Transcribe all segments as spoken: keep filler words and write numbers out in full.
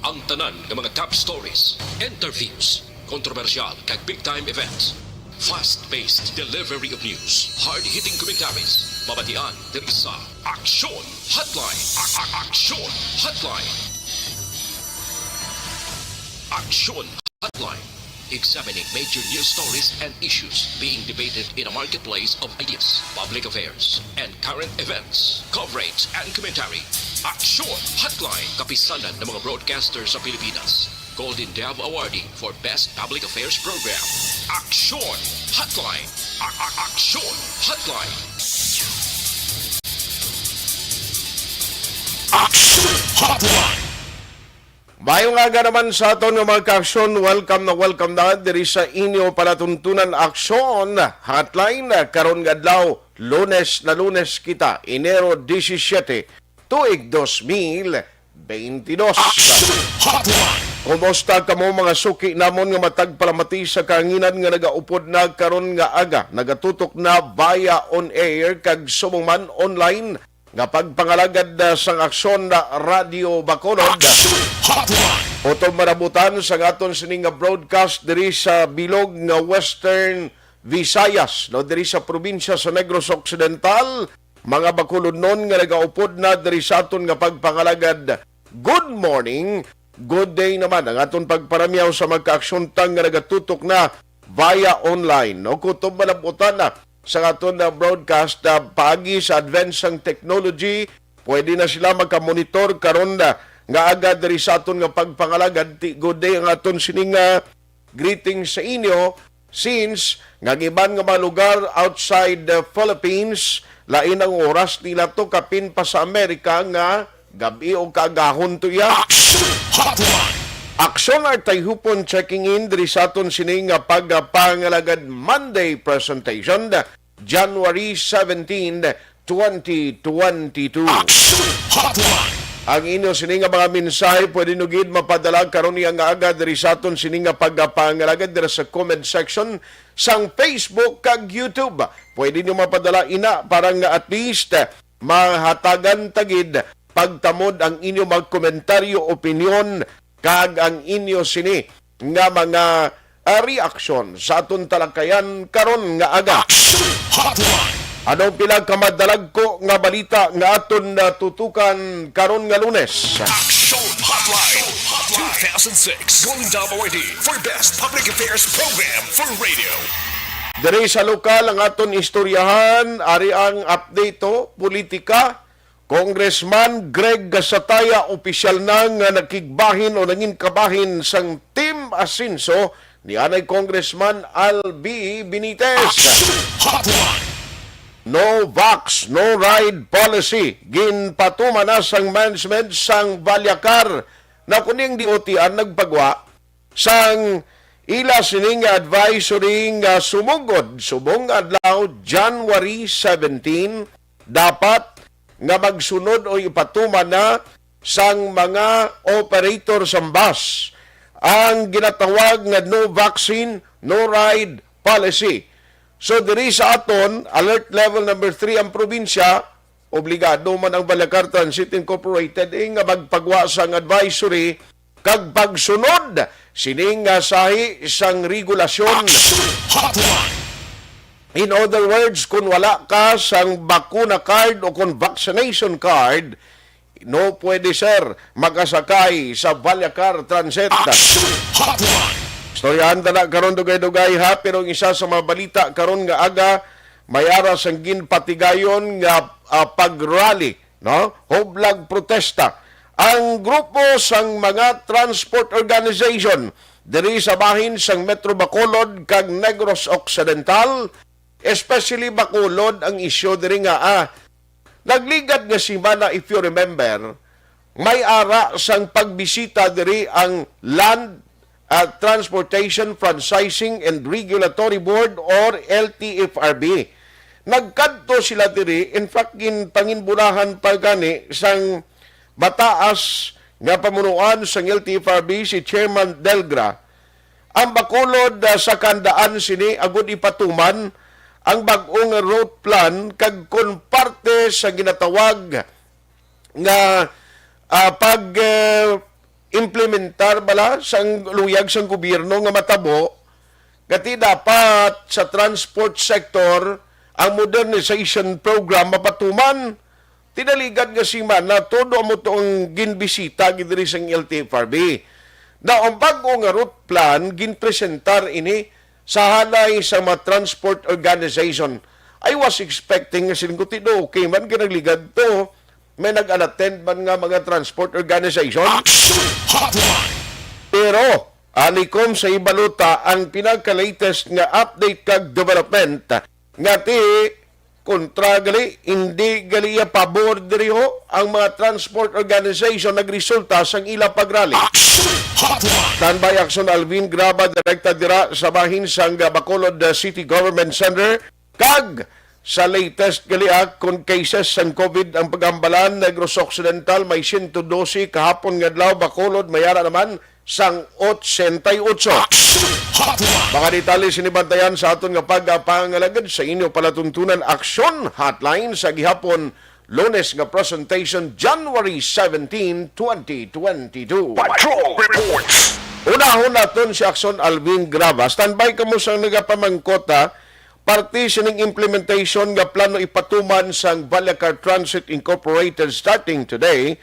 Ang tanan nga mga top stories, interviews, kontrobersyal kag big time events. Fast-paced delivery of news, hard-hitting commentaries, mabatian diri sa Aksyon Hotline. A- a- Aksyon Hotline. Aksyon Hotline. Examining major news stories and issues being debated in a marketplace of ideas, public affairs, and current events. Coverage and commentary. Aksyon Hotline. Kapisanan ng mga broadcaster sa Pilipinas. Golden Dove Awardee for Best Public Affairs Program. Aksyon Hotline. A- a- Aksyon Hotline. Aksyon Hotline. Maayong aga naman sa aton nga mga kaaksyon. Welcome na welcome na diri sa inyo palatuntunan Aksyon Hotline karon nga adlaw, Lunes na Lunes kita, Enero disisiete, tuig dos mil beintidos. Aksyon Hotline. Kumusta kamo, mga suki namon nga matag palamati sa kahanginan nga nagaupod na karon nga aga, nagatutok na via on air kag subong man online nga pagpangalagad na sang Aksyon na Radio Bacolod. Aksyon Hotline. Utod manabutan sa aton sini nga broadcast diri sa bilog nga Western Visayas, no, diri sa probinsya sa Negros Occidental, mga Bacolodnon nga nagaupod na diri sa aton nga pagpangalagad. Good morning, good day naman ang aton pagparamyaw sa mga kaaksyontang nga nagatutok na via online, no? Kutob malabutan na sa aton na broadcast na paagi sa advance sang technology, pwede na sila makamonitor karon na nga aga diri sa aton nga pagpangalagad. Ti-, good day ang aton sining, ah, greetings sa inyo, since nga ang iban nga mga lugar outside the Philippines, lain ang oras nila to, kapin pa sa Amerika nga gab-i o kaagahon to iya. Aksyon Hotline. Aksyon Artayhupon checking in diri sa aton sini nga pagpangalagad Monday presentation, January seventeen, twenty twenty-two. Aksyon Hotline. Ang inyo sini nga mga mensahe pwede nyo gid mapadala karon niya nga aga diri sa aton sini nga pagpangalagad diri sa comment section sang Facebook kag YouTube. Pwede nyo mapadala ina para nga at least mahatagan ta gid pagtamod ang inyo mga komentaryo, opinyon, kag ang inyo sini nga mga, ah, reaksyon sa aton talakayan karon nga aga. Aksyon Hotline. Ano ang pila ka madalagko nga balita nga aton natutukan karon nga Lunes? Aksyon Hotline two thousand six Golden Dove Awardee for Best Public Affairs Program for Radio. Diri sa lokal ang aton istoryahan, ari ang update to, politika. Congressman Greg Gasataya opisyal na nga nakigbahin o nangin kabahin sang Team Asenso ni anay Congressman Albi Benitez. Action Hotline. No vax, no ride policy. Ginpatuman na sang management sang Vallecar na kuning D O T R nagpagwa sang ila sini nga advisory nga sumugod subong adlaw, January seventeen, dapat nga magsunod o ipatuman na sang mga operator sang bus ang ginatawag nga no vaccine, no ride policy. So, diri sa aton, alert level number three ang probinsya, obligado man ang Vallecar Transit Incorporated, eh, nga magpagwa sang advisory kag pagsunod sini nga sahi sang regulasyon. Action Hotline. In other words, kung wala ka sang bakuna card o kung vaccination card, no pwede, sir, makasakay sa Vallecar Transit. Action Hotline. Istoryahan ta na karon dugay-dugay, ha, pero ang isa sa mga balita karon nga aga, may ara sang ginpatigayon nga, ah, pag-rally, no? Hublag protesta ang grupo sang mga transport organization diri sa bahin sang Metro Bacolod kag Negros Occidental, especially Bacolod ang isyu diri nga, ah, nagligad nga semana, if you remember, may ara sang pagbisita diri ang Land, ah, Transportation Franchising and Regulatory Board or L T F R B. Nagkadto sila diri, in fact, ginpanginbulahan pa gani sang mataas nga pamunuan sang L T F R B, si Chairman Delgra. Ang Bacolod, ah, sa kahandaan sini agud ipatuman ang bag-ong route plan kag kon parte sa ginatawag nga, ah, pag, eh, implementar bala sang luyag sang gobyerno nga matabo, kati dapat sa transport sector ang modernization program mapatuman. Tinaligad nga semana, todo amo to ang ginbisita gid diri sang L T F R B. Na ang bag-o nga route plan, ginpresentar ini sa halay sa mga transport organization. I was expecting nga siling ko, "Tido, okay man, kinagligad to." May nag-unattend man nga mga transport organization. Action Hotline! Pero, alikom sa ibalota ang pinaka-latest nga update kag development nga ti kontra gali, hindi gali iya pabor diri ho ang mga transport organization nagresulta sang ila pagrally. Action Hotline! Standby Action Alvin Graba, direkta dira sa bahin sang Bacolod, uh, City Government Center. Kag sa latest gali, ah, kon cases sang COVID ang paghambalan, Negros Occidental may siyento dose, kahapon nga adlaw Bacolod may ara naman sang otsenta y ocho. Action Hotline! Mga detalye sini bantayan sa aton nga pagpangalagad sa inyo palatuntunan, Action Hotline sa gihapon, Lunes nga presentation, January seventeen, twenty twenty-two. Patrol Reports! Unahon naton si Action Alvin Graba. Standby kamo sang nagapamangkot, ha? Parte sining implementation nga plano ipatuman sang Vallecar Transit Incorporated starting today,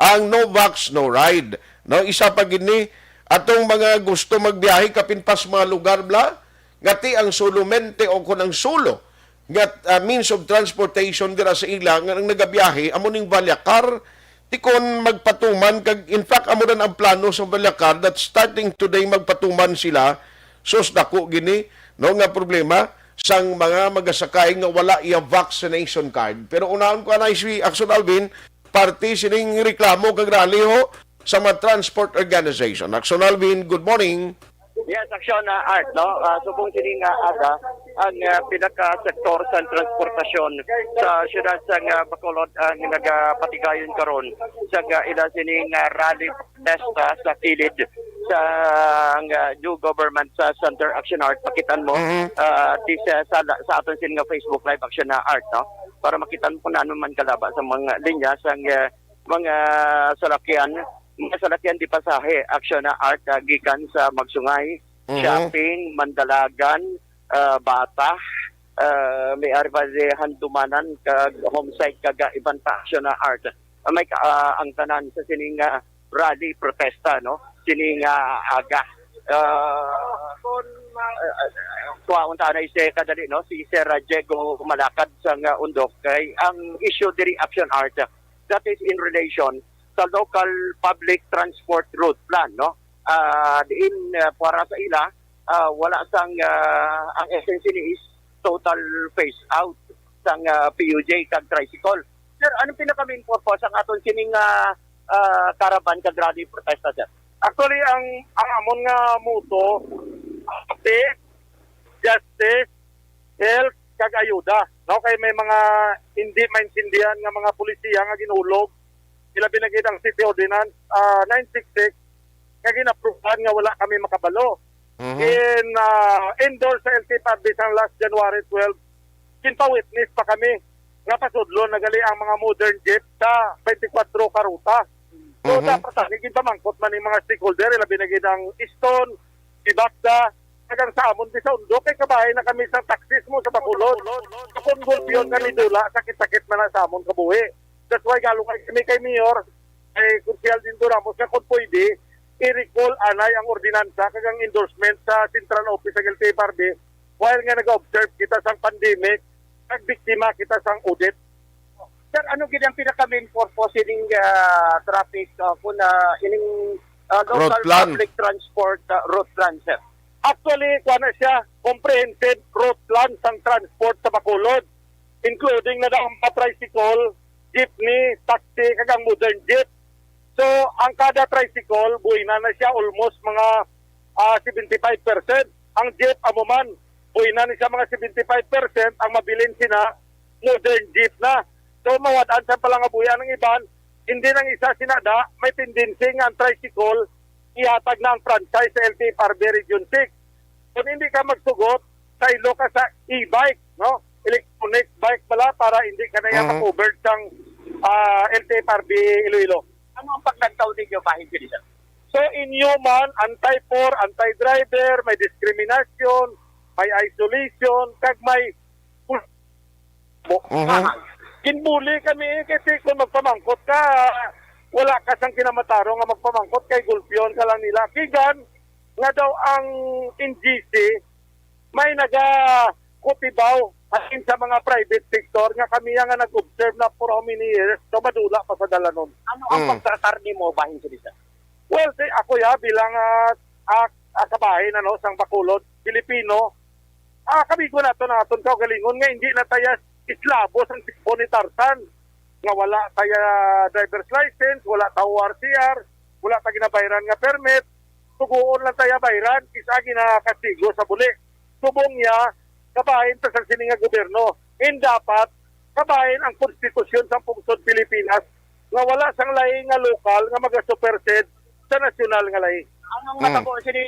ang No Vax, No Ride. No, isa pa gid ni atong mga gusto magbiyahe kapin pa sa mga lugar bala, nga ti ang solamente o kon ang sulo nga, ah, means of transportation dira sa ila nga ang nagabiyahe amo ning Vallecar, ti kon magpatuman kag, in fact, amo na ang plano sa Vallecar that starting today magpatuman sila, sus, dako gini, no, nga problema sang mga magasakay nga wala iya vaccination card. Pero unahon ko anay si Action Alvin, parte sining reklamo kag rally ho sa mga transport organization. Action Alvin, good morning. Yes, Action, ah, Art, no? Ah, subong sini nga aga, ang, ah, pinaka-sektor sa transportasyon sa siyudad sa, ah, Bacolod ang nagapatigayon karon sa, ah, ila sini nga rally protesta sa kilid sa, ah, New Government sa Center. Action, Art, pakitaan mo, Mhm. ah, di sa, sa, sa aton sini nga Facebook Live, Action, ah, Art, no? Para makitaan mo kung ano man kalaba sa mga linya sa, ah, mga salakyan, mga salakyan di pasahe, Action, ah, Art, ah, gikan sa Magsungay, Mhm. Shopping, Mandalagan, ah, Bata, ah, may ari pa di Handumanan, kag Homesite, kag, ah, iban pa, Action, ah, Art. Ah, may ka-, ah, ang tanan sa sining, ah, rally protesta, no? Sining, ah, aga. Ah, ah, ah, kuhaon ta na isi kadali, no? Si Sir Diego Malakad sa nga Undok kay ang issue diri, Action, Art, that is in relation sa local public transport route plan, no? Ah, diin, ah, para sa ila, ah, wala sang, ah, ang S N C ni is total phase out sang, ah, P U J kag tricycle. Sir, anong pinaka-main purpose ang aton sining, ah, ah, caravan kag rally protesta, sir? Actually, ang, ang amon nga motto, peace, justice, health, kag ayuda. No, kay may mga hindi maintindihan nga mga polisiya nga ginhulog, ilabi na gid ang City Ordinance, ah, nine six six nga gin-approvehan nga wala kami makabalo. Mhm. In, ah, endorse sa L T F R B sang last January twelve, ginpa-witness pa kami nga pasudlon na gali ang mga modern jeep sa twenty-four ka ruta. So, Mhm. dapat ani ginpamangkot man ning mga stakeholder, ilabi na gid ang Easton, Ibacda, kag ang sa amon di sa Undok, kay kabahin na kami sa taxis mo sa Bacolod. Kung gulpiyon kami dula, sakit-sakit man na sa amon kabuhi. That's why galong kami kay Mayor, kay Konsehal Dindo Ramos, nga kung pwede, i-recall anay ang ordinansa kag ang endorsement sa Central Office sa L T F R B while nga nag-observe kita sang pandemic kag biktima kita sang audit. Sir, ano gid ang pinaka-main purpose ining, ah, traffic, ah, kun, ah, ining, ah, local Road plan. public transport, ah, route plan, sir? Actually, kuha na siya, comprehensive route plan sang transport sa Bacolod, including na ang mga tricycle, jeepney, taxi, kag ang modern jeep. So, ang kada tricycle, buhina na siya almost mga, ah, seventy-five percent. Ang jeep, amo man, buhina na siya mga seventy-five percent. Ang mabilin sina, modern jeep na. So, mawad-an sa palangabuhi ang iban, hindi nang isa sina da, may tendency nga ang tricycle, ihatag na ang franchise sa L T F R B Region six. Kung hindi ka magsugot, saylo ka sa e-bike, no? Electronic bike pala para hindi ka na Mhm. ma-covered sang, ah, L T F R B Iloilo. Ano ang paglantaw ninyo bahin sini, sir? So, inhuman, anti-poor, anti-driver, may discrimination, may isolation, kag may Mhm. Ginbuli kami, eh, kasi kung magpamangkot ka, wala ka sang kinamatarong nga magpamangkot kay gulpiyon ka lang nila. Kigan nga daw ang N G C may nagakutibaw halin sa mga private sector nga kami nga nag-observe na for how many years, so madula pa sa dalanon. Ano ang Mm. pagtratar nimo bahin sini, sir? Well, si, ako ya, bilang, ah, ah, ah, kabahin, ano, sang Bacolod, Pilipino, ah, kamigo naton ang aton kaugalingon nga hindi na taya islabo sang tipo ni Tarzan, nga wala taya driver's license, wala ta O R C R, wala ta ginabayran nga permit, sugoon lang taya bayran, kis-a ginakastigo sa buli. Subong niya, kabahin ta sa sini nga gobyerno. And dapat, kabahin ang konstitusyon sa pungsod Pilipinas nga wala sang lain nga lokal nga maga-supersede sa nasyonal nga lahi. Anong Mm. matabo sini,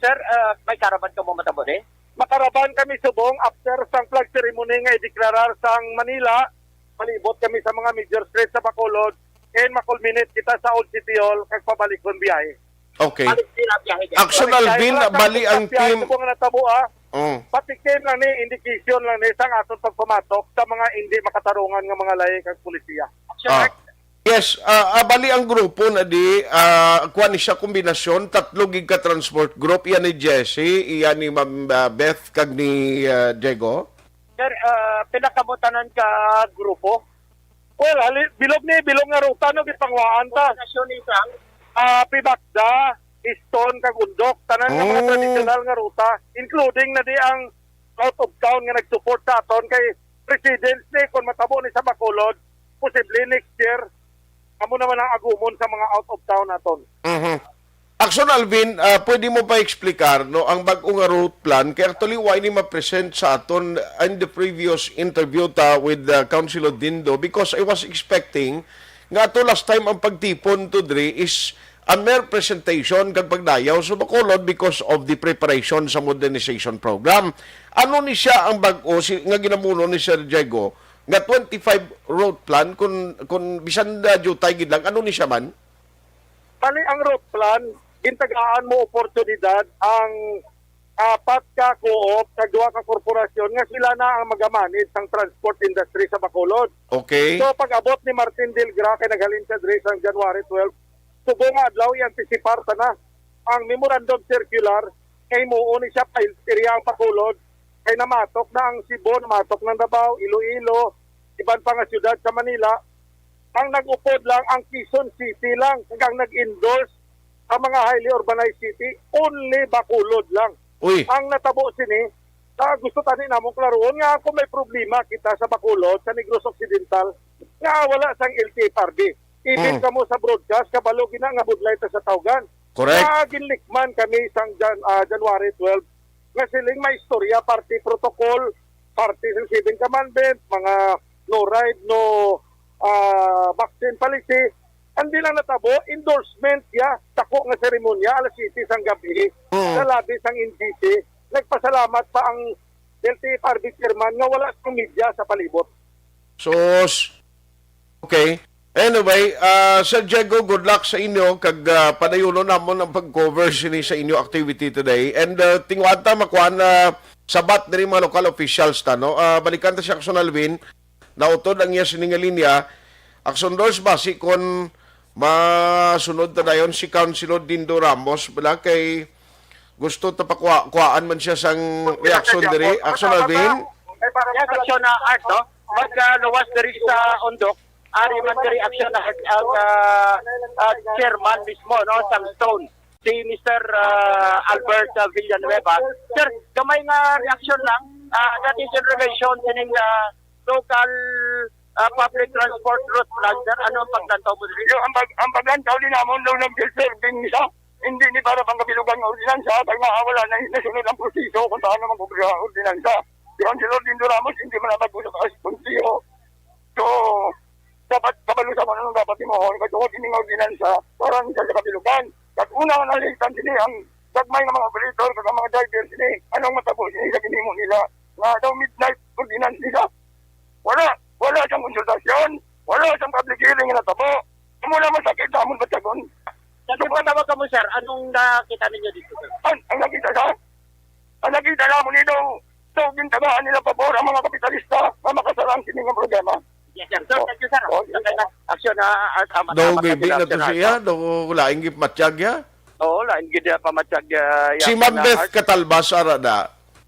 sir? Ah, may karaban ka mo matabo, eh? Makaraban kami subong after sang flag ceremony nga ideklarar sang Manila. Palibot kami sa mga major street sa Bacolod and makulminate kita sa Old City Hall kag pabalik kon biyahe. Okay. Balik sila biyahe, guys. Action Balik Alvin, tayo, bali ang biyahe team. Subong nga natabo, ah. Mm. Patikim lang ni, indication lang ni sang aton pagpamatok sa mga hindi makatarungan nga mga lahi kag polisiya. Action Ah. Act. Yes, ah, ah, bali ang grupo na di, ah, kuwan ni siya kombinasyon, tatlo gid ka transport group, iya ni Jessie, iya ni Ma'am, ah, Beth, kag ni, ah, Diego. Sir, ah, pila kamo tanan ka grupo? Well, hali, bilog ni, bilog nga ruta, no, gipangwaan ta. Kombinasyon ni sang? Ah, Pibakda, Iston, kag Undok, tanan nga mga Oh. tradisyonal nga ruta, including na di ang out of town nga nag-support sa aton kay residents ni, kung matabo ni sa Bacolod, posible next year, amo naman ang agumon sa mga out of town naton. Mhm. Action Alvin, ah, pwede mo pa explicar, no, ang bag-o nga route plan? Kay actually, why ni ma-present sa aton in the previous interview ta with, ah, Councilor Dindo? Because I was expecting nga ato last time ang pagtipon to dre is a mere presentation kag pagdayaw sa Bacolod because of the preparation sa modernization program. Ano ni siya ang bag-o si, nga ginamuno ni Sir Diego nga twenty-five route plan, kun, kun bisan na jutay gid lang, ano ni siya man? Bali, ang route plan, gintagaan mo oportunidad ang apat ka co-op sa duha ka korporasyon nga sila na ang magamanage sang transport industry sa Bacolod. Okay. So, pag-abot ni Martin Delgra kay naghalin siya diri sang January twelve, subong nga adlaw i-antisipar ta na ang memorandum circular kay himuon ni siya pa area ang Bacolod kay namatok na ang Cebu, namatok na ang Davao, Iloilo, iban pa nga siyudad sa Manila. Ang nag-upod lang ang Quezon City lang, kag ang nag-endorse ang mga highly urbanized city, only Bacolod lang. Uy. Ang natabo sini, sa gusto tani namon klaruhon nga kung may problema kita sa Bacolod, sa Negros Occidental, nga wala sang L T F R B. Even Mm. kamo sa broadcast, kabalo gina nga budlay ta sa tawgan. Correct. Nga ginlikman kami sang Jan-, ah, January twelve, nga siling may istorya, parte protocol, parte sa Seven Commandment, mga no ride, no, ah, vaccine policy. Ang di lang natabo, endorsement ya, dako nga seremonya, alas siyete sang gabi, Mm. sa lobby sang N G C. Nagpasalamat pa ang L T F R B chairman nga wala sang media sa palibot. Sus. Okay. Anyway, ah, Sir Diego, good luck sa inyo kag, ah, padayunon namon ang pag-cover sini sa inyo activity today. And, ah, tinguha ta makuha na sabat diri mga local officials ta, no? Ah, balikan ta si Action Alvin. Nautod ang iya sini nga linya. Action Dors, basi kon masunod ta dayon si Councilor Dindo Ramos, bala kay gusto ta pakuha-, kuhaan man siya sang reaksyon diri. Action Alvin? Yes, Action, ah, Art, no? Magluwas diri sa Undok, ari man diri Action Art ang, ah, ah, chairman mismo, no, sang Stone, si Mister, ah, Albert, ah, Villanueva. Sir, gamay nga reaksyon lang. Ah, that is in relation sining, ah, local, ah, public transport route plan, sir. Ano ang paglantaw mo diri? Yo, ang pag-, ang paglantaw din namon daw nag-serving nila. Hindi ni para pangkabilugan nga ordinansa, kay nga wala na nasunod ang proseso kung paano mag-obra ang ordinansa. Si Councilor Dindo Ramos, hindi man nabag-o sa Konseho. So, dapat kabalo sa kung anong dapat himuon, kay tungod ini nga ordinansa, para sa, sa kabilugan. Kag una nga nalitan sini ang gagmay nga mga operator, kag ang mga driver sini, anong matabo sini sa ginhimo nila? Nga daw midnight ordinance nila. Wala, wala siyang konsultasyon, wala siyang public hearing nga natabo. Amo na masakit sa amon batagon. Sa nagpatawag kamo, sir, anong nakita ninyo dito, sir? Ang, ang nakita sa, ang nakita namon ni daw, daw gintagaan nila pabor ang mga kapitalista nga makasarang sini nga problema. Yes, sir. Sir, Oh. thank you, sir. Oh, Sa yes, sir. kanya, aksyon na, ah, ah, Daw matapang na gibig sila, na to sir, siya, ah. daw laing gipamatsyag ya. Oo, lain gid, ah, pamatyag, ah, ya Si na Ma'am Beth art. Katalbas, ara na.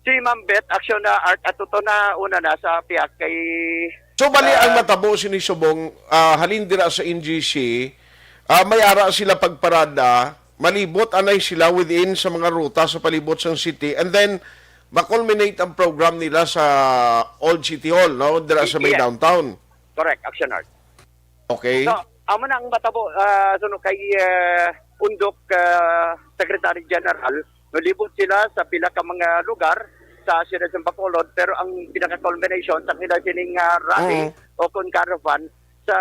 Si Ma'am Beth, aksyon na art, at tuto na una na sa pihak kay, So, bali ang ah, matabo sini subong, ah, halin dira sa N G C, ah, may ara sila pagparada, malibot anay sila within sa mga ruta sa palibot sang city, and then ma-culminate ang program nila sa Old City Hall, no? Dira sa may Yes. downtown. Correct, action art. Okay. So, amo na ang matabo, ah, suno kay, ah, Undok, ah, Secretary General, nalibot sila sa pila ka mga lugar sa siyudad sa Bacolod, pero ang pinaka-culmination sa kila sining, ah, rally Mm. o kon caravan sa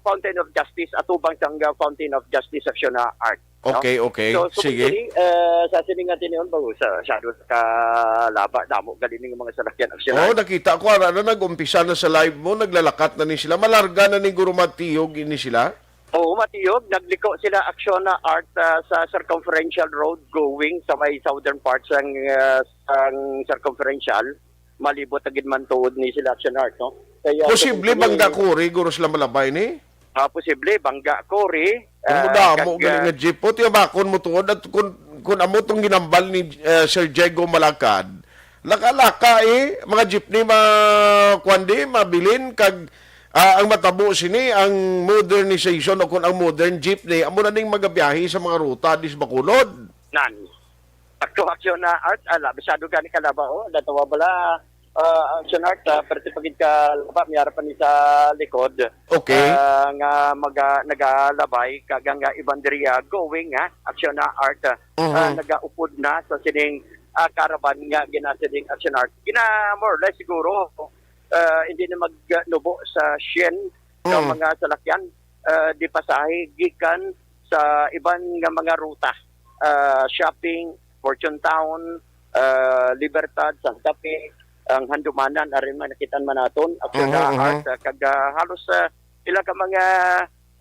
Fountain of Justice, atubang sang, ah, Fountain of Justice sa Action na Art, no? Okay, okay. So, so, Sige. Actually, ah, sa sining nga tinion ba, sa, sa, sa kalaba, damo gali ning mga salakyan action Oh, art. Nakita ko, ara na, nag-umpisa na sa live mo, naglalakat na ni sila. Malarga na ni Guro Matiyog ini sila? Oo, Matiyog, nagliko sila action na art, ah, sa circumferential road going sa may southern part sang, ah, sang circumferential. Malibot na gid man tuod ni sila action art, no? Kaya Posible kung bangga kini kuri, guro sila malabay ni? Ah, posible, bangga kuri, Kung ah, madamo kag, gali ah, nga jeep, o, tiyabakon mo tuod at kun, kun amo tong ginambal ni, eh, Sir Diego Malakad, laka-laka, eh, mga jeepney ma-, kuwan di, mabilin, kag, ah, ang matabo sini, ang modernization o kun ang modern jeepney, amo na ning magabiyahe sa mga ruta di sa Bacolod. Nan. Akto aksyon na art, ala, masyado gani kalaba, oh, natawa bala, ah, aksyon art, ah, pero pagid kalaba, may ara pa ni sa likod, Okay. ah, nga maga-, nagalabay, kag ang, ah, iban diri, ah, going, ah, aksyon na art, ah, Mhm. ah, nagaupod na sa sining, ah, caravan nga ginasiling aksyon art. Gina, more or less siguro, ah, hindi na magnubo sa syen nga Mm. mga salakyan, ah, di pasahe gikan sa iban nga mga ruta, ah, shopping, Fortune Town, ah, Libertad, Santa Fe, ang Handumanan, ari man nakitaan man naton, aksyon Mhm, na mhm. art, ah, kag, ah, halos, ah, pila ka mga,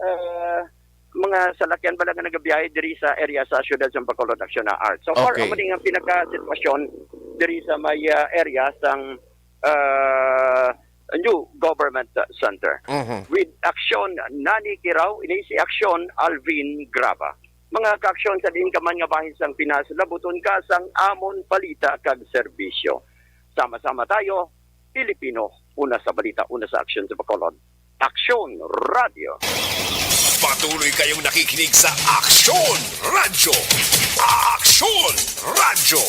ah, mga salakyan bala nga nagabiyahe diri sa area sa siyudad sa Bacolod, aksyon na art. So far, Okay. amo ni nga pinaka-sitwasyon diri sa may, ah, area sang, ah, new government center. Mhm. With aksyon, Nani Kiraw, ini si aksyon, Alvin Graba. Mga kaaksyon sa diin ka man nga bahin sang Pinas, labuton ka sang amon balita kag serbisyo. Sama-sama tayo, Pilipino, una sa balita, una sa aksyon sa Bacolod. Aksyon Radio. Patuloy kayong nakikinig sa Aksyon Radyo. Aksyon Radyo.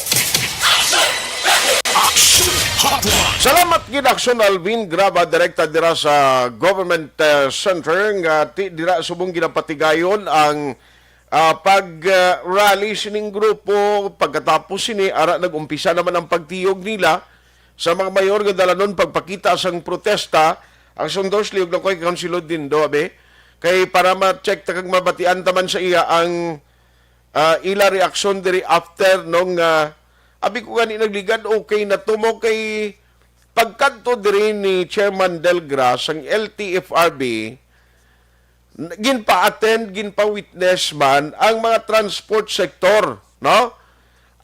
Aksyon Hotline. Salamat gid, Aksyon Alvin Graba, direkta dira sa Government, eh, Center, nga ti-, dira subong ginapatigayon ang, ah, pag, ah, rally sining grupo. Pagkatapos sini, ara, nag-umpisa naman ang pagtiyog nila sa mga mayor nga dalanon pagpakita sang protesta. Ang sundos, liyog lang ko kay Councilor Dindo, abi. Kay para ma-check ta kag mabatian ta man sa iya ang, ah, ila reaksyon diri after nung, ah, abi ko gani nagligad, okay na to mo kay pagkadto diri ni Chairman Delgra sang L T F R B, n-, ginpa-attend, ginpa-witness man ang mga transport sector, no?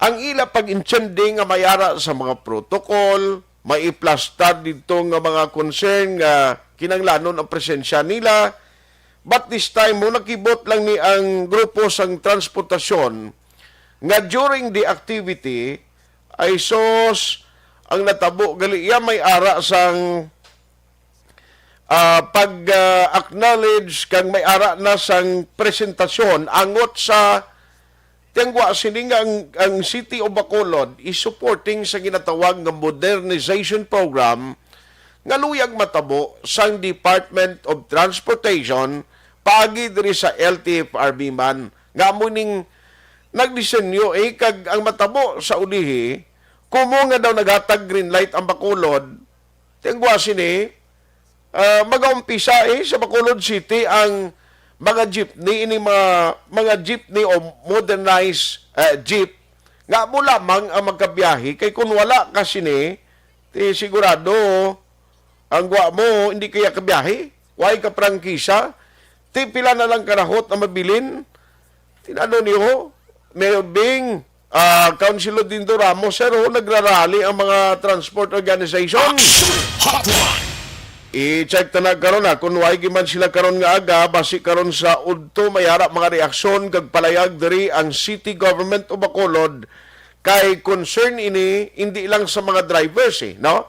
Ang ila pag-intindi nga may ara sa mga protocol, may iplastar didto nga mga concern nga kinahanglanon ang presensya nila. But this time, mo nakibot lang ni ang grupo sang transportasyon nga during the activity, ay sos, ang natabo gali iya may ara sang ah, pag, ah, acknowledge kag may ara na sang presentasyon angot sa tiyangwa sini nga ang, ang City of Bacolod is supporting sa ginatawag nga modernization program nga luyag matabo sang Department of Transportation paagi diri sa L T F R B man nga amo ning nagdisenyo, eh, kag ang matabo sa ulihi, kumo nga daw naghatag green light ang Bacolod, tiyangwa sini, ah, magaumpisa, eh, sa Bacolod City ang mga jeepney, ini mga, mga jeepney o modernized, eh, jeep, nga amo lamang ang magkabiyahe, kay kun wala ka sini, ti sigurado, ang gwa mo, hindi kaya kabiyahe, way ka prangkisa, ti pila na lang karahot na mabilin, Tinano niyo, Mayor Bing, ah, Councilor Dindo Ramos, sir, ho, nagrarally ang mga transport organization. Action Hotline. I-check ta na karon, ha, kung why giman sila karon nga aga, basi karon sa udto may ara mga reaksyon kag palayag diri ang City Government of Bacolod, kay concern ini hindi lang sa mga drivers, eh, no?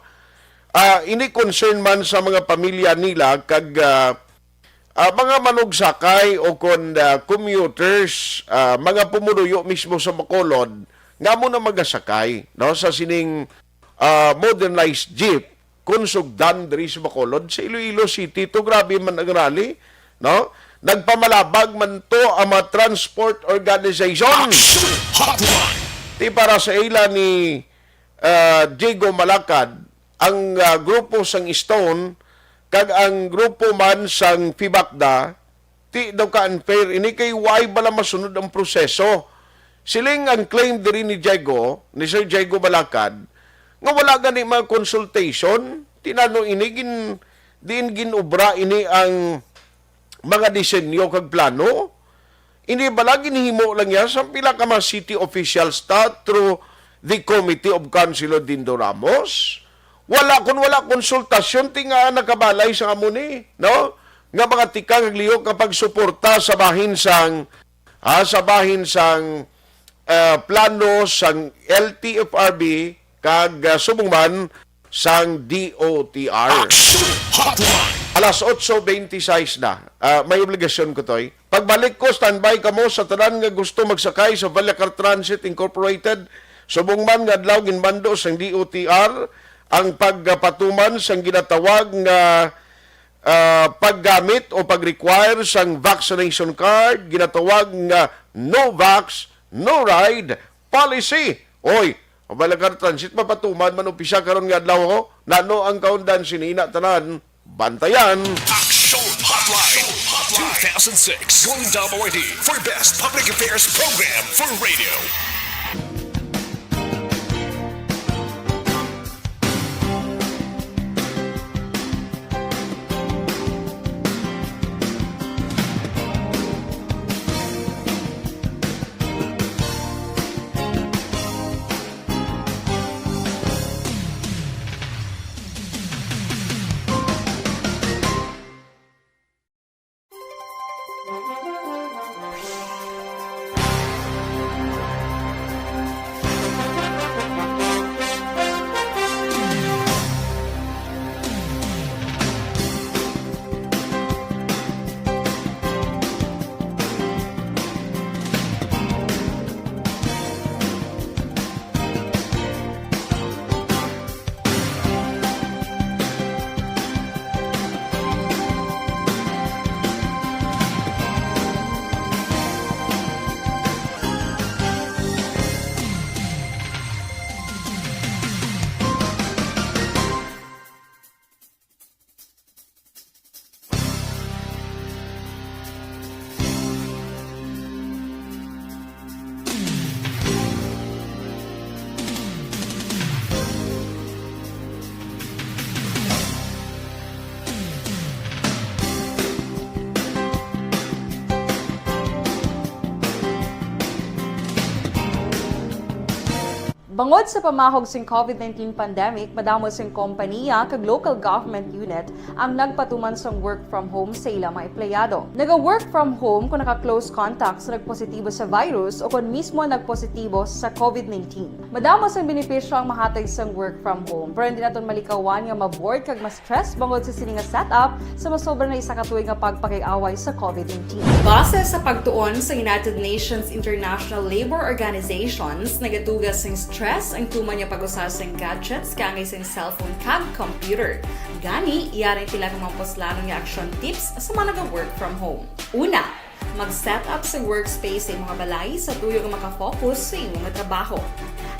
Ah, ini concern man sa mga pamilya nila kag, ah, ah, mga manugsakay o kon, ah, commuters, ah, mga pumuluyo mismo sa Bacolod nga amo na magasakay, no, sa sining, ah, modernized jeep kon sugdan diri sa Bacolod, sa Iloilo City. To, grabe man ang rally, no? Nagpamalabag man to ang mga transport organization. Action Hotline. Ti para sa ila ni, ah, Diego Malakad, ang, ah, grupo sang Stone kag ang grupo man sang Fibakda, ti daw ka unfair ini kay why bala masunod ang proseso. Siling ang claim diri ni Diego, ni Sir Diego Balakad, nga wala gani mga consultation, tinano ini gin, diin ginobra ini ang mga disenyo kag plano. Ini bala ginhimo lang yan sa pila ka mga city officials ta through the Committee of Councilor Dindo Ramos. Wala, kun wala konsultasyon, ti nga nakabalay sa amo ni, no? Nga mga tikang naglihok nga pagsuporta sa bahin sang, ah, sa bahin sang, ah, plano sang L T F R B kag, ah, subong man sang D O T R. Action Hotline. Alas otso beintiseis na. Ah, may obligasyon ko, Toy. Pagbalik ko, standby kamo sa tanan nga gusto magsakay sa Vallecar Transit Incorporated. Subong man nga adlaw ginmando sang D O T R ang pagpatuman sang ginatawag nga, ah, paggamit o pag-require sang vaccination card, ginatawag nga no vax, no ride policy. Oy, ang Vallecar Transit mapatuman man upisa karon nga adlaw, ho. Nano ang kaundan sini na tanan? Bantayan. Action Hotline two thousand six Golden Dome Awardee for Best Public Affairs Program for Radio. Bangod sa pamahog sing COVID nineteen pandemic, madamo sing kompaniya kag local government unit ang nagpatuman sang work from home sa ila mga empleyado. Naga-work from home kung naka-close contact sa nagpositibo sa virus o kon mismo nagpositibo sa COVID nineteen. Madamo sang benepisyo ang mahatag sang work from home, pero hindi naton malikawan nga ma-bored kag ma-stress bangod sa sini nga setup sa masobra na isa ka tuig nga pagpakig-away sa COVID nineteen. Base sa pagtuon sa United Nations International Labour Organizations, nagaduga sing stress ang tuman nga pag-usa sang gadgets kaangay sang cellphone kag computer. Gani, yari pila ka mga puslanon nga action tips sa mga naga-work from home. Una, mag-set up sa workspace sa imong balay sa tuyo nga makafocus sa imong trabaho.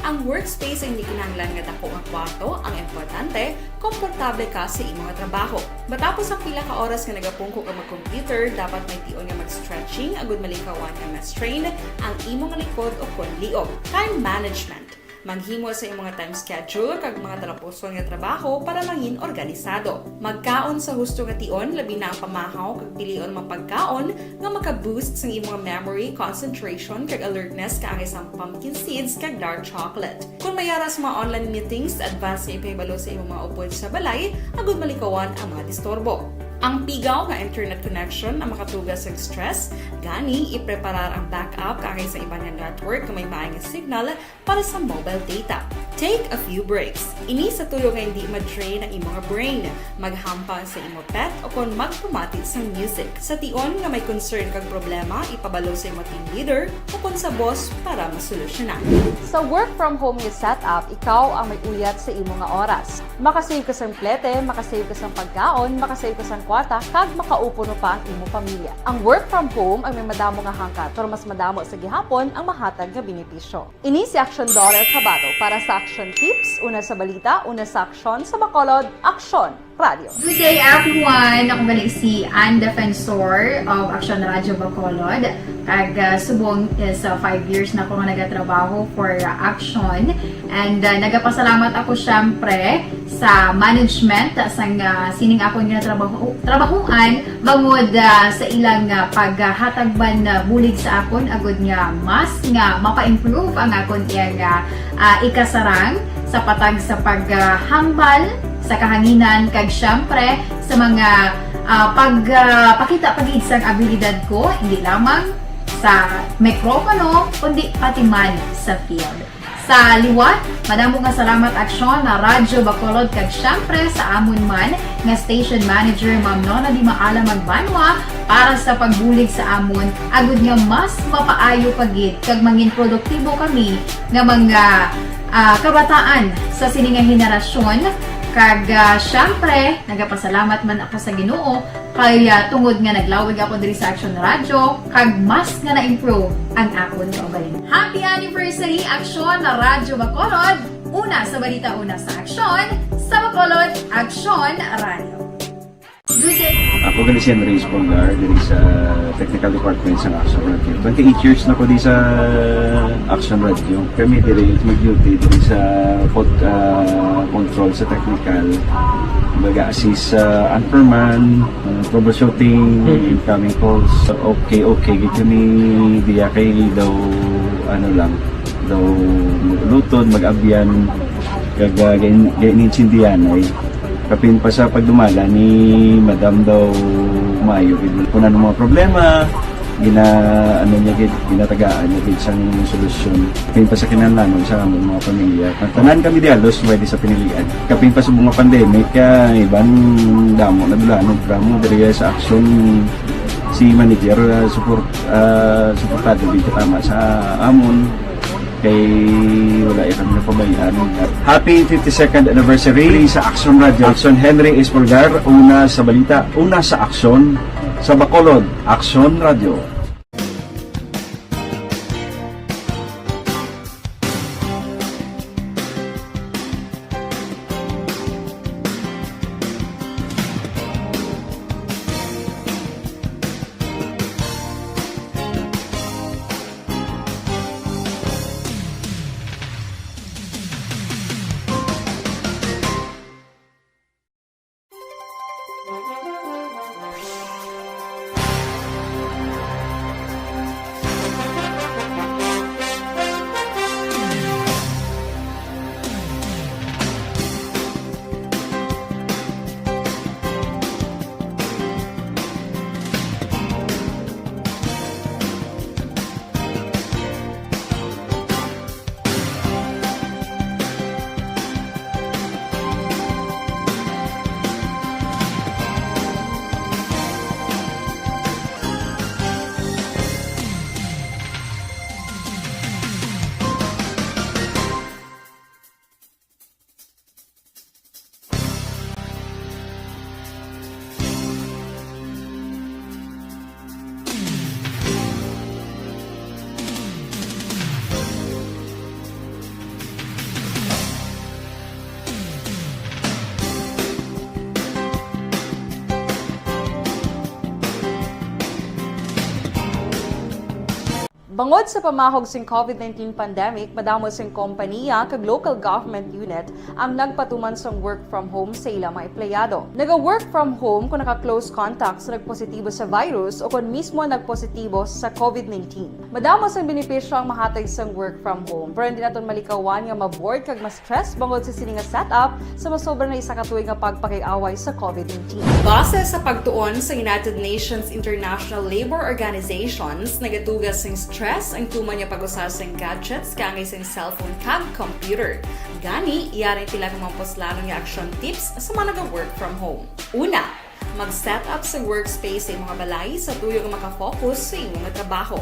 Ang workspace ay hindi kinahanglan nga dako nga kwarto, ang importante, komportable ka sa imong trabaho. Matapos ang pila ka oras nga nagapungko ka mag-computer, dapat may tion nga mag-stretching agud malikawan nga ma-strain ang imong likod o kon liog. Time management. Maghimo sa imong time schedule kag mga talapuson nga trabaho para mangin organisado. Magkaon sa husto nga tion, labi na ang pamahaw kag pilion mga pagkaon nga maka-boost sang imong memory, concentration, kag alertness kaangay sang pumpkin seeds kag dark chocolate. Kung may ara sa mga online meetings, advance nga ipahibalo sa imong mga upod sa balay agud malikawan ang mga disturbo. Ang pigaw nga internet connection ang makatuga sa stress, gani ipreparar ang backup kaangay sa iban nga network nga may maay nga signal para sa mobile data. Take a few breaks. Ini sa tuyo nga hindi ma-drain ang imong brain. Maghampang sa imo pet o kon magpamati sang music. Sa tion nga may concern kag problema, ipabalo sa imo team leader o kon sa boss para masolusyonan. Sa work from home nga setup, ikaw ang may uyat sa imo nga oras. Makasave ka sang plete, makasave ka sang pagkaon, makasave ka sang kwarta, kag makaupo pa ang imo pamilya. Ang work from home ang may madamo nga hangkat, pero mas madamo sa gihapon ang mahatag nga benepisyo. Ini si Action Daughter Kabato para sa Action Tips, una sa balita, una sa aksyon, sa Bacolod, Action Radio. Good day, everyone! Ako gali si Ann Defensor of Action Radio Bacolod. Kag, ah, subong is, ah, five years na ako nga nagatrabaho for, ah, Action. And, ah, nagapasalamat ako, syempre, sa management sang, ah, sining akon nga trabaho, trabahuan bangod, ah, sa ilang, ah, paghatag man, ah, bulig sa akon agud nga mas nga mapa-improve ang akon iyang, ah, ah, ikasarang sa patag sa paghambal sa kahanginan kag syempre sa mga, ah, pag, ah, pakita pa gid sang abilidad ko, hindi lamang sa mikropono kundi pati man sa field. Sa liwat, madamo nga salamat Aksyon na Radyo Bacolod kag syempre sa amon man nga station manager, Ma'am Nona Di Maala Magbanwa, para sa pagbulig sa amon, agud nga mas mapaayo pa gid kag mangin produktibo kami nga mga, ah, kabataan sa sini nga henerasyon. Kag, ah, syempre, nagapasalamat man ako sa Ginoo kay, ah, tungod nga naglawig ako diri sa Action Radio, kag mas nga na-improve ang akon kaugalingon. Happy anniversary, Action Radyo Bacolod! Una sa balita, una sa aksyon, sa Bacolod, Action Radio. Good day. Ako gali si Henry Espolgar, diri sa Technical Department sa Action Radio. Twenty-eight years na ko di sa Action Radio. Kami diri mag-duty diri sa pod-, ah, control sa technical. Mag-assist sa anchorman, ah, troubleshooting, Mm. incoming calls. Okay, okay, gid kami diya kay daw, ano lang, daw lutod, mag-abyan, kag, ah, gin-, gin-, gininsindihan ay kapin pa sa pagdumala ni Madam daw maayo gid. Kung ano mga problema, gina-, ano niya gid, ginatagaan niya gid sang solusyon. Kapin pa sa kinahanglanon sa among mga pamilya. Ang tanan kami di halos pwede sa pinilian. Kapin pa sa mga pandemic, ah, iban damo na dulanog, damo diri sa Action si manager, ah, support, ah, suportado gid katama sa amon. Kay wala ya kami napabayaan. Happy fifty-second anniversary sa Action Radio. Action Henry Espolgar, una sa balita, una sa aksyon, sa Bacolod, Action Radio. Bangod sa pamahog sing COVID nineteen pandemic, madamo sing kompaniya kag local government unit ang nagpatuman sang work from home sa ila mga empleyado. Naga-work from home kung naka-close contact sa nagpositibo sa virus o kon mismo nagpositibo sa COVID nineteen. Madamo sang benepisyo ang mahatag sang work from home, pero hindi naton malikawan nga ma-bored kag ma-stress bangod sa sini nga setup sa masobra na isa ka tuig nga pagpakig-away sa COVID nineteen. Base sa pagtuon sa United Nations International Labour Organizations, nagatuga sing stress ang tuman nga pag-usa sing gadgets kaangay sing cellphone kag computer. Gani, yari pila ka mga puslanon nga action tips sa mga naga-work from home. Una, mag-set up sa workspace sa imong balay sa tuyo nga makafocus sa imo nga trabaho.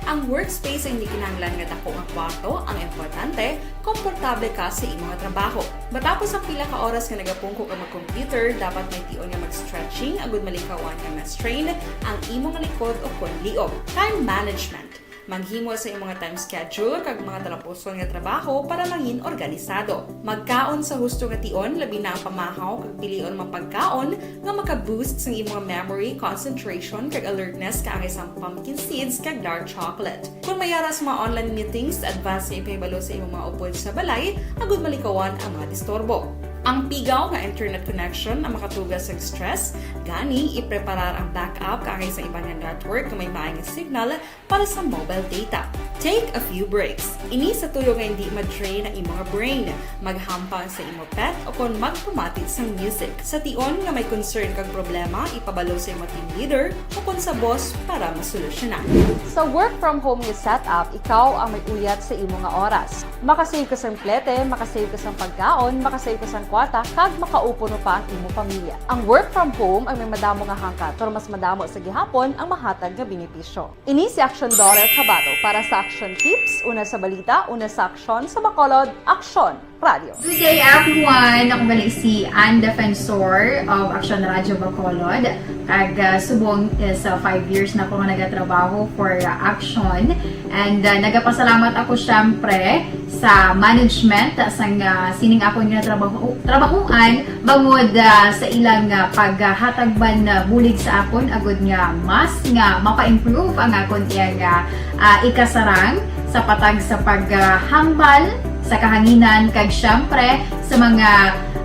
Ang workspace ay hindi kinahanglan nga dako nga kwarto, ang importante, komportable ka sa imo nga trabaho. Matapos ang pila ka oras nga nagapungko ka mag-computer, dapat may tion nga mag-stretching agud malikawan nga ma-strain ang imo nga likod o kon liog. Time management. Maghimo sa imong nga time schedule kag mga talapuson nga trabaho para mangin organisado. Magkaon sa husto nga tion, labi na ang pamahaw kag pilion mga pagkaon nga maka-boost sang imong memory, concentration, kag alertness kaangay sang pumpkin seeds kag dark chocolate. Kung may ara sa mga online meetings, advance nga ipahibalo sa imong mga upod sa balay agud malikawan ang mga disturbo. Ang pigaw nga internet connection ang makatuga sa stress, gani ipreparar ang backup kaangay sa iban nga network nga may maay nga signal para sa mobile data. Take a few breaks. Ini sa tuyo nga hindi ma-drain ang imo nga brain. Maghampang sa imo pet o kon magpamati sang music. Sa tion nga may concern kag problema, ipabalo sa imo team leader o kon sa boss para masolusyonan. Sa work from home nga setup, ikaw ang may uyat sa imo nga oras. Makasave ka sang plete, makasave ka sang pagkaon, makasave ka sang kwarta, kag makaupod pa ang imo pamilya. Ang work from home ang may madamo nga hangkat, pero mas madamo sa gihapon ang mahatag nga benepisyo. Ini si Action Daughter Kabato para sa Action Tips, una sa balita, una sa aksyon, sa Bacolod, Action Radio. Good day, everyone! Ako gali si Ann Defensor of Action Radio Bacolod. Kag, ah, subong is, ah, five years na ko nga nagatrabaho for, ah, Action. And, ah, nagapasalamat ako, syempre, sa management, ah, sang, ah, sining akon nga trabaho, trabahuan, bangod, ah, sa ilang, ah, paghatag man, ah, bulig sa akon, agud nga mas nga mapa-improve ang akon iyang, ah, ah, ikasarang sa patag sa paghambal sa kahanginan, kag siyempre sa mga,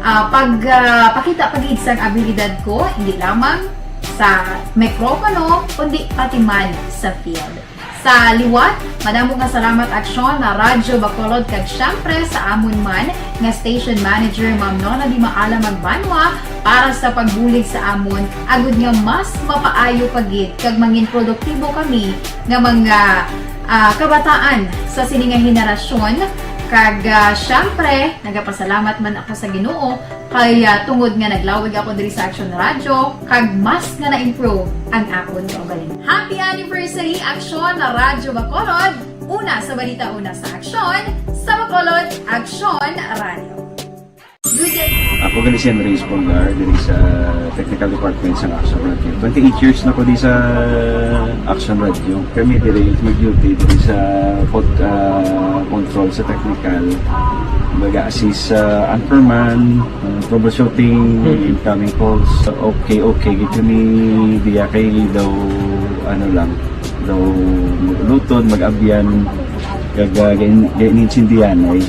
ah, pag, ah, pakita pa gid sang abilidad ko, hindi lamang sa mikropono, kundi pati man sa field. Sa liwat, madamo nga salamat, Aksyon na Radyo Bacolod, kag siyempre sa amon man nga station manager, Ma'am Nona Di Maala Magbanwa, para sa pagbulig sa amon, agud nga mas mapaayo pa gid kag mangin produktibo kami nga mga, ah, kabataan sa sini nga henerasyon. Kag, ah, siyempre, nagapasalamat man ako sa Ginoo kay, ah, tungod nga naglawig ako diri sa Action Radio, kag mas nga na-improve ang akon kaugalingon. Happy anniversary, Action na Radyo Bacolod! Una sa balita, una sa aksyon, sa Bacolod, Action Radio. Good day. Ako gali si Henry Espolgar, diri sa Technical Department sa Action Radio. Twenty-eight years na ko di sa Action Radio. Kami diri mag-duty diri sa pod-, ah, control sa technical. Mag-assist sa anchorman, ah, troubleshooting, incoming calls. Okay, okay, gid kami diya kay daw, ano lang, daw luton, mag-abyan, kag, ah, gin-, gin-insindihan ay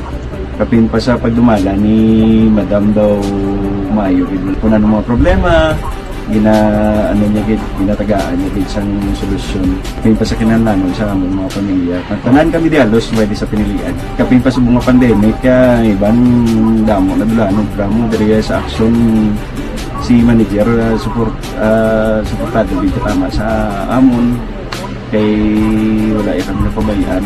kapin pa sa pagdumala ni Madam daw maayo gid. Kung ano mga problema, gina-, ano niya gid, ginatagaan niya gid sang solusyon. Kapin pa sa kinahanglanon sa amon mga pamilya. Ang tanan kami di halos pwede sa pinilian. Kapin pa sa mga pandemic, kaya iban damo na dula, ano, damo diri sa aksyon si manager, ah, support, ah, suportado gid tama sa amon. Kay wala ya kami napabayaan.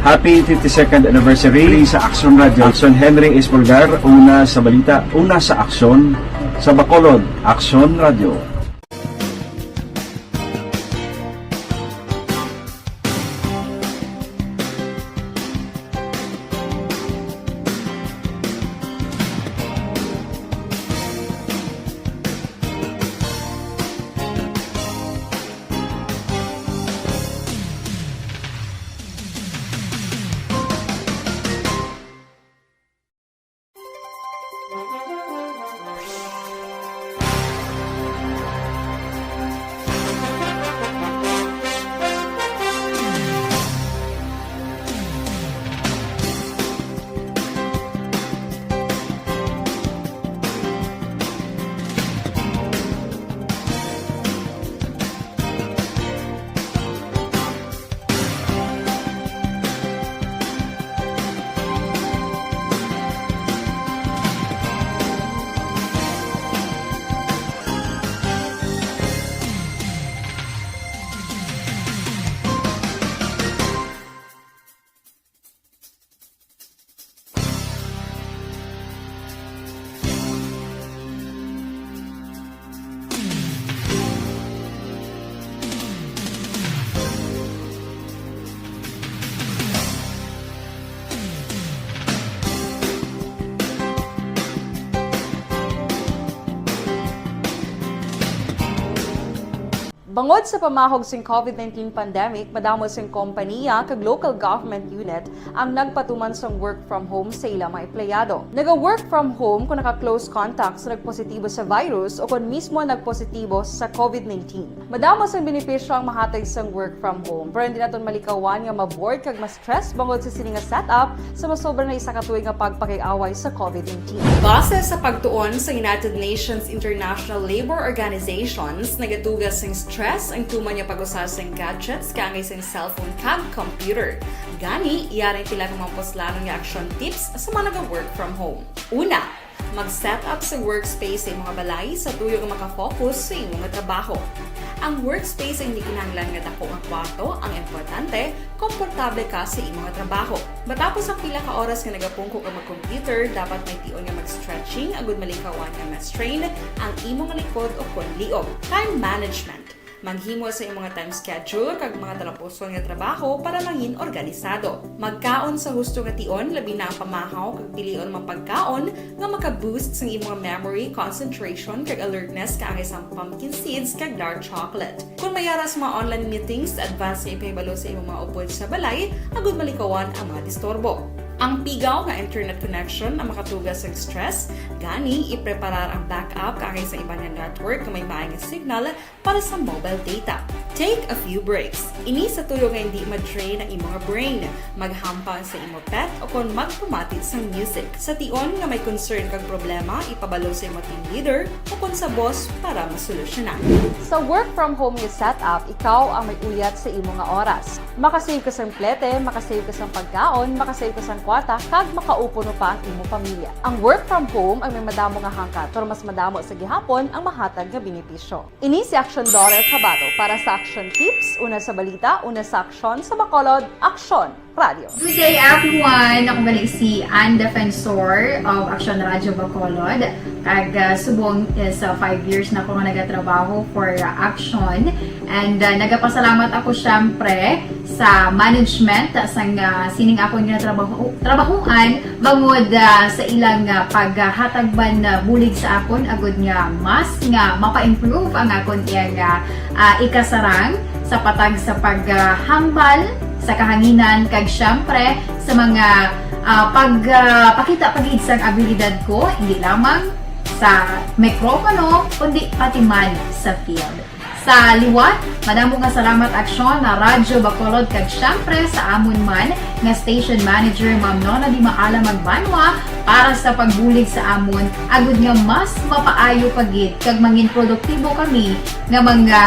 Happy fifty-second anniversary sa Action Radio. Action Henry Espolgar, una sa balita, una sa aksyon, sa Bacolod, Action Radio. Bangod sa pamahog sing COVID nineteen pandemic, madamo sing kompaniya kag local government unit ang nagpatuman sang work from home sa ila mga empleyado. Naga-work from home kung naka-close contact sa nagpositibo sa virus o kon mismo nagpositibo sa COVID nineteen. Madamo sang benepisyo ang mahatag sang work from home, pero hindi naton malikawan nga ma-bored kag ma-stress bangod sa sini nga setup sa masobra na isa ka tuig nga pagpakig-away sa COVID nineteen. Base sa pagtuon sa United Nations International Labour Organizations, nagatuga sing stress ang tuman nga pag-usa sing gadgets kaangay sing cellphone kag computer. Gani, yari pila ka mga puslanon nga action tips sa mga naga-work from home. Una, mag-set up sa workspace sa imong balay sa tuyo nga makafocus sa imong trabaho. Ang workspace ay hindi kinahanglan nga dako nga kwarto, ang importante, komportable ka sa imong trabaho. Matapos ang pila ka oras nga nagapungko ka mag-computer, dapat may tion nga mag-stretching agud malikawan nga ma-strain ang imong likod o kon liog. Time management. Maghimo sa imong time schedule kag mga talapuson nga trabaho para mangin organisado. Magkaon sa husto nga tion, labi na ang pamahaw kag pilion mga pagkaon nga maka-boost sang imong memory, concentration, kag alertness kaangay sang pumpkin seeds kag dark chocolate. Kung may ara sa mga online meetings, advance nga ipahibalo sa imong mga upod sa balay agud malikawan ang mga disturbo. Ang pigaw nga internet connection ang makatuga sang stress, gani ipreparar ang backup kaangay sa iban nga network nga may maay nga signal para sa mobile data. Take a few breaks. Ini sa tuyo nga hindi ma-drain ang imong brain. Maghampang sa imo pet o kon magpamati sang music. Sa tion nga may concern kag problema, ipabalo sa imo team leader o kon sa boss para masolusyonan. Sa work from home nga setup, ikaw ang may uyat sa imo nga oras. Makasave ka sang plete, makasave ka sang pagkaon, makasave ka sang kwarta, kag makaupod pa ang imo pamilya. Ang work from home ang may madamo nga hangkat, pero mas madamo sa gihapon ang mahatag nga benepisyo. Ini si Action Daughter Kabato para sa Action Tips, una sa balita, una sa aksyon, sa Bacolod, Aksyon Radio. Good day, everyone! Ako gali si Ann Defensor of Action Radio Bacolod. Kag, ah, subong is, ah, five years na ako nga nagatrabaho for, ah, Action. And, ah, nagapasalamat ako, syempre, sa management sang, ah, sining akon nga trabaho, trabahuan bangod, ah, sa ilang, ah, paghatag man, ah, bulig sa akon agud nga mas nga mapa-improve ang akon iyang, ah, ah, ikasarang sa patag sa paghambal sa kahanginan kag syempre sa mga, ah, pag, ah, pakita pa gid sang abilidad ko, hindi lamang sa mikropono kundi pati man sa field. Sa liwat, madamo nga salamat Aksyon na Radyo Bacolod kag syempre sa amon man nga station manager, Ma'am Nona Di Maala Magbanwa, para sa pagbulig sa amon, agud nga mas mapaayo pa gid kag mangin produktibo kami nga mga,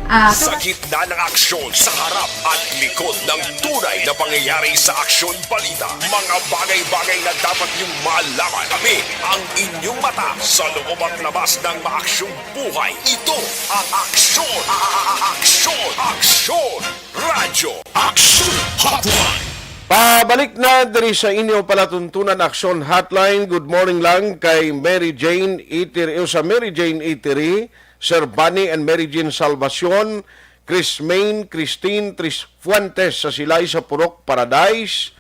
ah, Sa gitna ng aksyon, sa harap at likod ng tunay na pangyayari sa Aksyon Balita, mga bagay-bagay na dapat niyong malaman. Kami ang inyong mata sa loob at labas ng maaksyong buhay. Ito ang Aksyon, a-, a-, a-, Aksyon, Aksyon, Radyo Aksyon Hotline. Pabalik na diri sa inyo palatuntunan Aksyon Hotline. Good morning lang kay Mary Jane Itiri, o sa Mary Jane Itiri, Sir Bunny and Mary Jane Salvacion, Chris Main, Christine Tris Fuentes sa Silay sa Purok Paradise,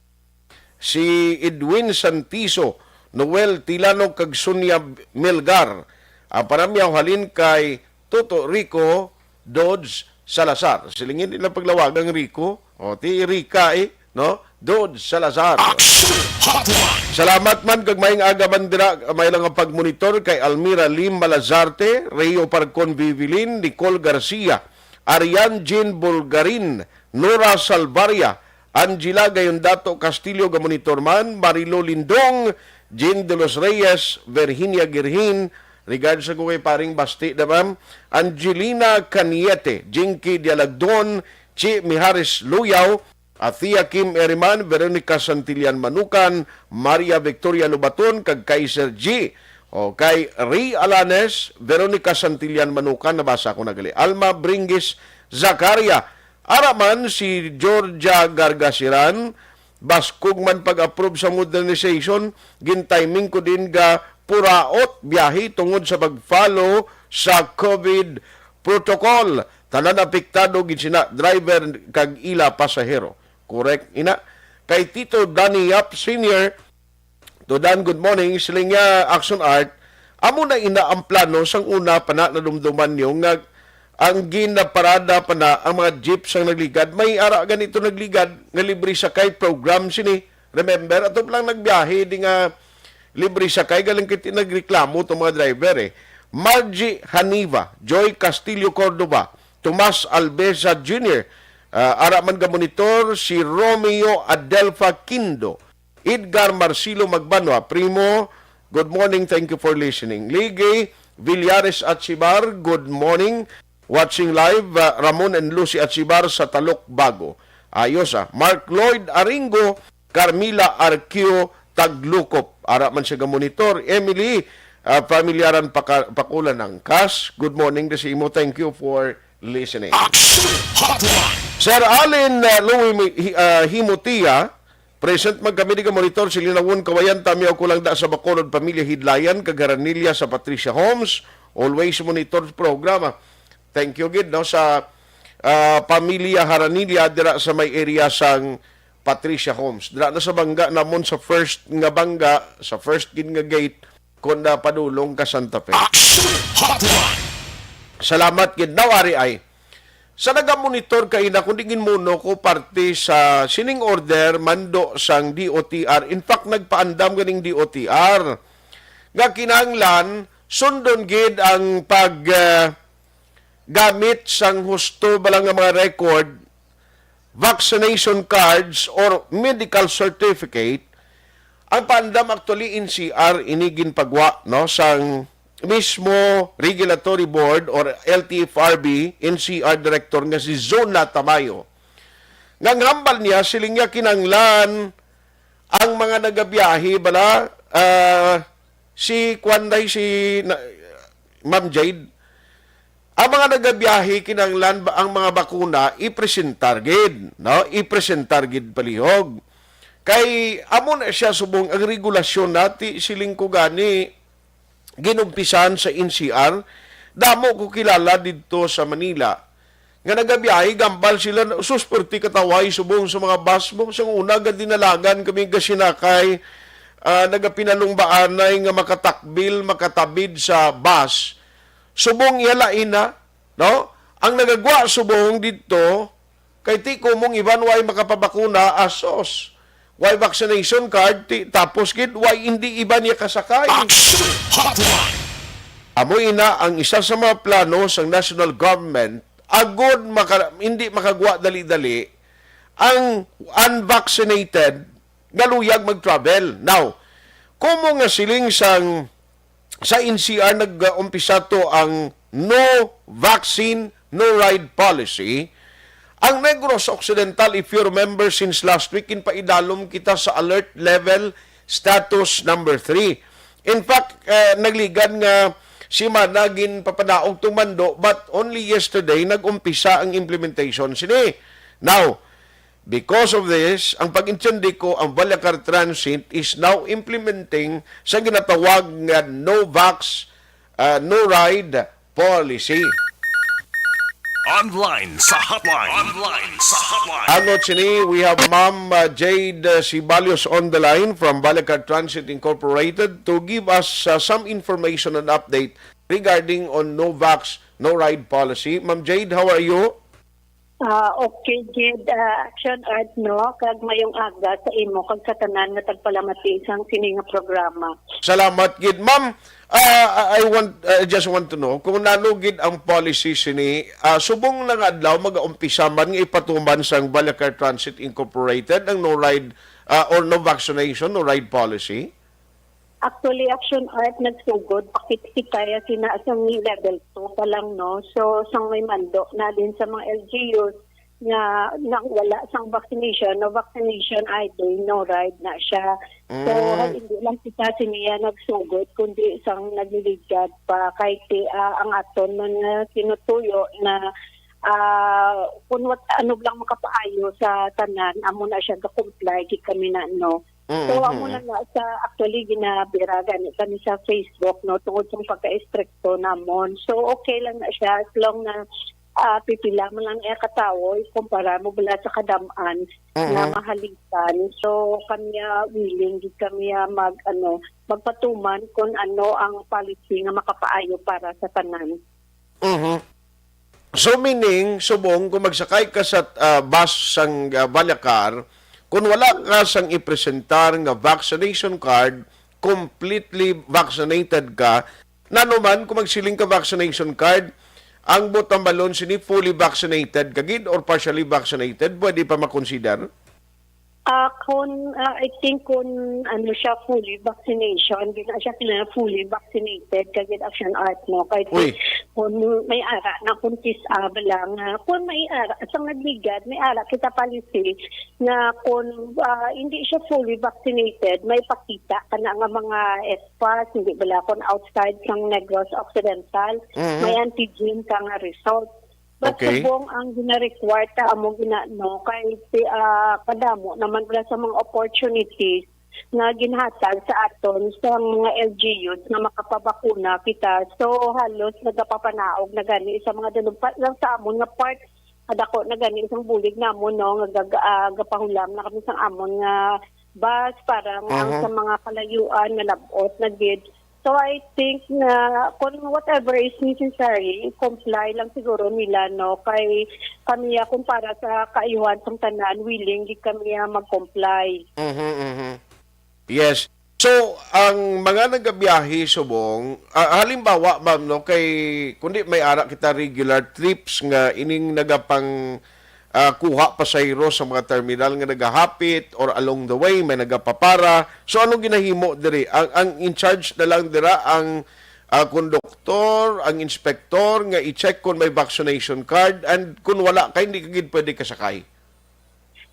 si Edwin Santiso, Noel Tilano kag Sonia Melgar. Ang panamyaw halin kay Toto Rico Dodge Salazar. Silingi nila paglawagang Rico. O, ti Rica, eh, no? Dodge Salazar. Action Hotline. Salamat man kag maayong aga man dira. May lang ang pagmonitor kay Almira Lim Malazarte, Rio Parcon Vivilin, Nicole Garcia, Arian Jean Bulgarin, Nora Salvaria, Angela Gayondato Castillo, ga monitor man, Marilo Lindong, Jean de los Reyes, Virginia Girhin, regards sa kay paring Basti da, ma'am, Angelina Caniete, Jinky Dialagdon, Chi Mijares Luyaw, Athea Kim Eriman, Veronica Santillan Manukan, Maria Victoria Lubaton, kag Kaiser G. O, kay Ray Alanes, Veronica Santillan Manukan, nabasa ko na gali. Alma Bringuis Zacaria, ara man si Georgia Gargasiran, baskog man pag-approve sa modernization, gin-timing ko din ga puraot biyahe tungod sa pag-follow sa COVID protocol. Tanan apektado gid sina driver kag ila pasahero. Correct, ina? Kay Tito Danny Yap Senior, Tudan, good morning. Siling niya, Action Art, amo na ina ang plano sang una pa na nadumduman niyo nga ang ginaparada pa na ang mga jeep sang nagligad. May ara ganito nagligad nga libre sakay program sini. Remember, ato pa lang nagbiyahe di nga libre sakay, galing kiti nagreklamo tong mga driver eh. Margie Haniva, Joy Castillo Cordova, Tomas Albeza Junior, ah, ara man ga monitor si Romeo Adelfa Quindo, Edgar Marcelo Magbanwa, Primo, good morning, thank you for listening. Ligi Villares Achibar, good morning. Watching live, uh, Ramon and Lucy Achibar sa Talok Bago. Ayos, ah. Mark Lloyd Aringo, Carmila Arquio Taglukop. Ara man siya ga monitor. Emily, uh, Familiaran Paka-, Pakulan Angkas. Good morning, Desimo. Thank you for listening. Action Hotline. Sir Allen, uh, Louie Mi-, Hi-, uh, Himotia, present man kami di ka monitor, si Linawon Kawayan, Tamyaw Kulangda sa Bacolod, Pamilya Hidlayan, kag Haranilla sa Patricia Homes. Always monitor programa. Thank you gid, no, sa, ah, Pamilya Haranilla dira sa may area sang Patricia Homes. Dira na sa bangga namon sa first nga bangga, sa first gid nga gate, kon napadulong ka Santa Fe. Action Hotline. Salamat gid. Now, ari ay, sa nagamonitor kaina, kung di ginmuno ko parte sa sining order, mando sang D O T R. In fact, nagpaandam ganing D O T R nga kinahanglan sundon gid ang pag, ah, gamit sang husto bala nga mga record, vaccination cards, or medical certificate. Ang paandam actually, N C R ini ginpagwa, no, sang mismo regulatory board or L T F R B, N C R director nga si Zona Tamayo. Nga ang hambal niya, siling niya kinanglan ang mga nagabiyahe bala, ah, si kwan day, si na, Ma'am Jade, ang mga nagabiyahe kinanglan ba ang mga bakuna ipresentar gid, no? Ipresentar gid palihog. Kay amo na siya subong ang regulasyon nati, siling ko gani, ginumpisan sa N C R. Damo ko kilala didto sa Manila nga nagabiyahe, gambal sila, sus, perti kataway subong sa mga bus mo. Sa una, gadinalagan kami gasinakay, ah, nagapinalungbaanay nga makatakbil, makatabid sa bus. Subong iya lain na, no? Ang nagagwa subong didto, kay ti kumong iban way makapabakuna, asos. Way vaccination card, ti, tapos gid, way hindi iban niya kasakay. Action Hotline. Amo ina ang isa sa mga plano sang national government, agod maka-, hindi makagwa dali-dali ang unvaccinated nga luyag mag-travel. Now, kumo nga siling sang, sa N C R nag-umpisa to ang no vaccine, no ride policy. Ang Negros Occidental, if you remember, since last week, ginpaidalom kita sa alert level status number three. In fact, eh, nagligad nga semana ginpapanaog tong mando, but only yesterday nag-umpisa ang implementation sini. Now, because of this, ang pag-intindi ko, ang Baliakar Transit is now implementing sa ginatawag nga no vax, ah, no ride policy. Online sa hotline. Online sa hotline. Ano sini, we have Ma'am, uh, Jade, uh, Sibalios on the line from Baliakar Transit Incorporated to give us, uh, some information and update regarding on no vax, no ride policy. Ma'am Jade, how are you? Ah, okay, Jade, ah, Action Art, no? Kag mayong aga sa imo kag sa tanan nga tagpalamati sang sini nga programa. Salamat gid, ma'am. Ah, I want, I just want to know kung nano gid ang policy sini, ah, subong na nga adlaw mag-aumpisa man nga ipatuman sang Baliakar Transit Incorporated ang no ride, ah, or no vaccination, no ride policy? Actually, Action Art nagsugod, pakit kita ya sina sang level two pa lang, no? So, sang may mando na din sa mga L G Us nga nang wala sang vaccination, no vaccination I D, no ride na siya. So, Mm. Hindi lang kita siniya nagsugod, kundi sang nagliligad pa kay ti, ah, ang aton man nga tinutuyo na, ah, kung what, ano lang makapaayo sa tanan, amo na siya ga-comply, gid kami na, no? Mm, So, amo mm. na nga sa, actually, ginabira gani kami sa Facebook, no, tungod sa pagka-estrikto namon. So, okay lang na siya as long na, ah, pipila man lang iya katawo, ikumpara mo bala sa kadam-an Mm, nga mm. Mahalitan. So, kami, ah, willing gid kami, ah, mag, ano, magpatuman kung ano ang policy nga makapaayo para sa tanan. Mhm. So meaning, subong kung magsakay ka sa, ah, bus sang, ah, Baliacar, kung wala ka sang ipresentar nga vaccination card, completely vaccinated ka, nano man kung magsiling ka vaccination card, ang buot hambalon sini fully vaccinated ka gid or partially vaccinated, pwede pa makonsider? Ah, kun, ah, I think kun ano siya, fully vaccination, di na siya kailangan fully vaccinated kag in action art, no? Kay Uy. Kun may ara na kun kis-, ah, bala nga, kun may ara, sa nagligad, may ara kita policy nga kun, ah, hindi siya fully vaccinated, may pakita ka na nga mga S-PAS, hindi bala kun outside sang Negros Occidental, Mhm. may antigen ka nga result. But Okay. Subong ang gina-require ta amo gina, no, kay si, ah, kadamo naman bala sa mga opportunities nga ginhatag sa aton sa mga L G Us nga makapabakuna kita. So, halos nagapapanaog na gani sa mga dalumpa lang sa amon nga part. Kadako na gani isang bulig namon, no, nga gag-, ah, gapahulam na kami sang amon nga bus para nga ang Mhm. sa mga kalayuan nga labot na gid. So, I think na kung whatever is necessary, comply lang siguro nila, no, kay kami, ah, kung para sa kaayuhan sang tanan, willing gid kami, ah, mag-comply. Mhm, mhm. Yes. So, ang mga nagabiyahe subong, ah, halimbawa, ma'am, no, kay kundi may ara kita regular trips nga ining nagapang, ah, kuha pasahero sa mga terminal nga nagahapit or along the way may nagapapara. So, anong ginahimo diri? Ang, ang in charge na lang dira ang, ah, konduktor, ang inspektor nga i-check kung may vaccination card, and kung wala ka, hindi ka gid pwede kasakay.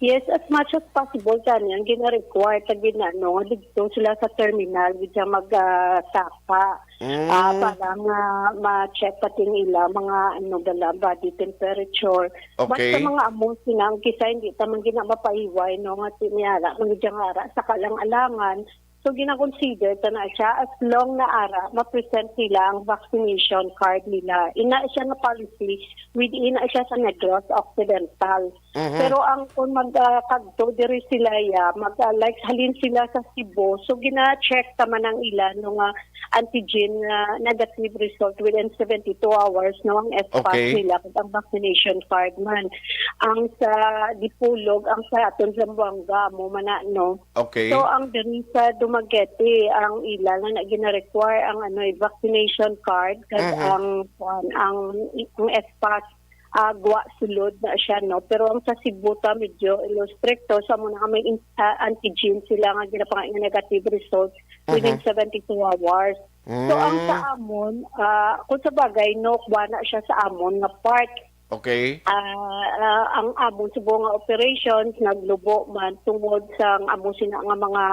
Yes, as much as possible, gani ang gina-require ta gid na, no, didto sila sa terminal gid siya mag, ah, sapa. Mm. Ah, para nga ma-check pati ang ila mga, ano, bala, body temperature. But Okay. Sa mga amo sinang kisa hindi ta man gina mapahiway, no, nga si may ara man gid siya nga ara sa kalang-alangan. So gina-consider ta na siya as long na ara ma-present nila ang vaccination card nila. Ina siya nga policy within na siya sa Negros Occidental. Mhm. Pero ang kung mag, ah, kadto diri sila ya, mag, ah, like halin sila sa Cebu. So gina-check ta man ang ila, no, nga antigen nga negative result within seventy-two hours, no, ang S-PAS Okay. Nila kag ang vaccination card man. Ang sa Dipolog, ang sa aton Zamboanga mo man na, no. Okay. So ang diri sa Dumaguete, ang ila nga na gina-require ang ano, eh, vaccination card kag Mhm. ang kuan, ang ang S-PAS, ah, gwa sulod na siya, no. Pero ang sa Cebu ta medyo ilo stricto, sa muna nga may in-, ah, antigen sila nga ginapangay nga negative result within Mhm. seventy-two hours. So ang sa Mm. amon, ah, kung sa bagay, no, kuha na siya sa amon nga part. Okay. Ah, ah, ang amon subong nga operations naglubo man tungod sa ang amo sina nga mga,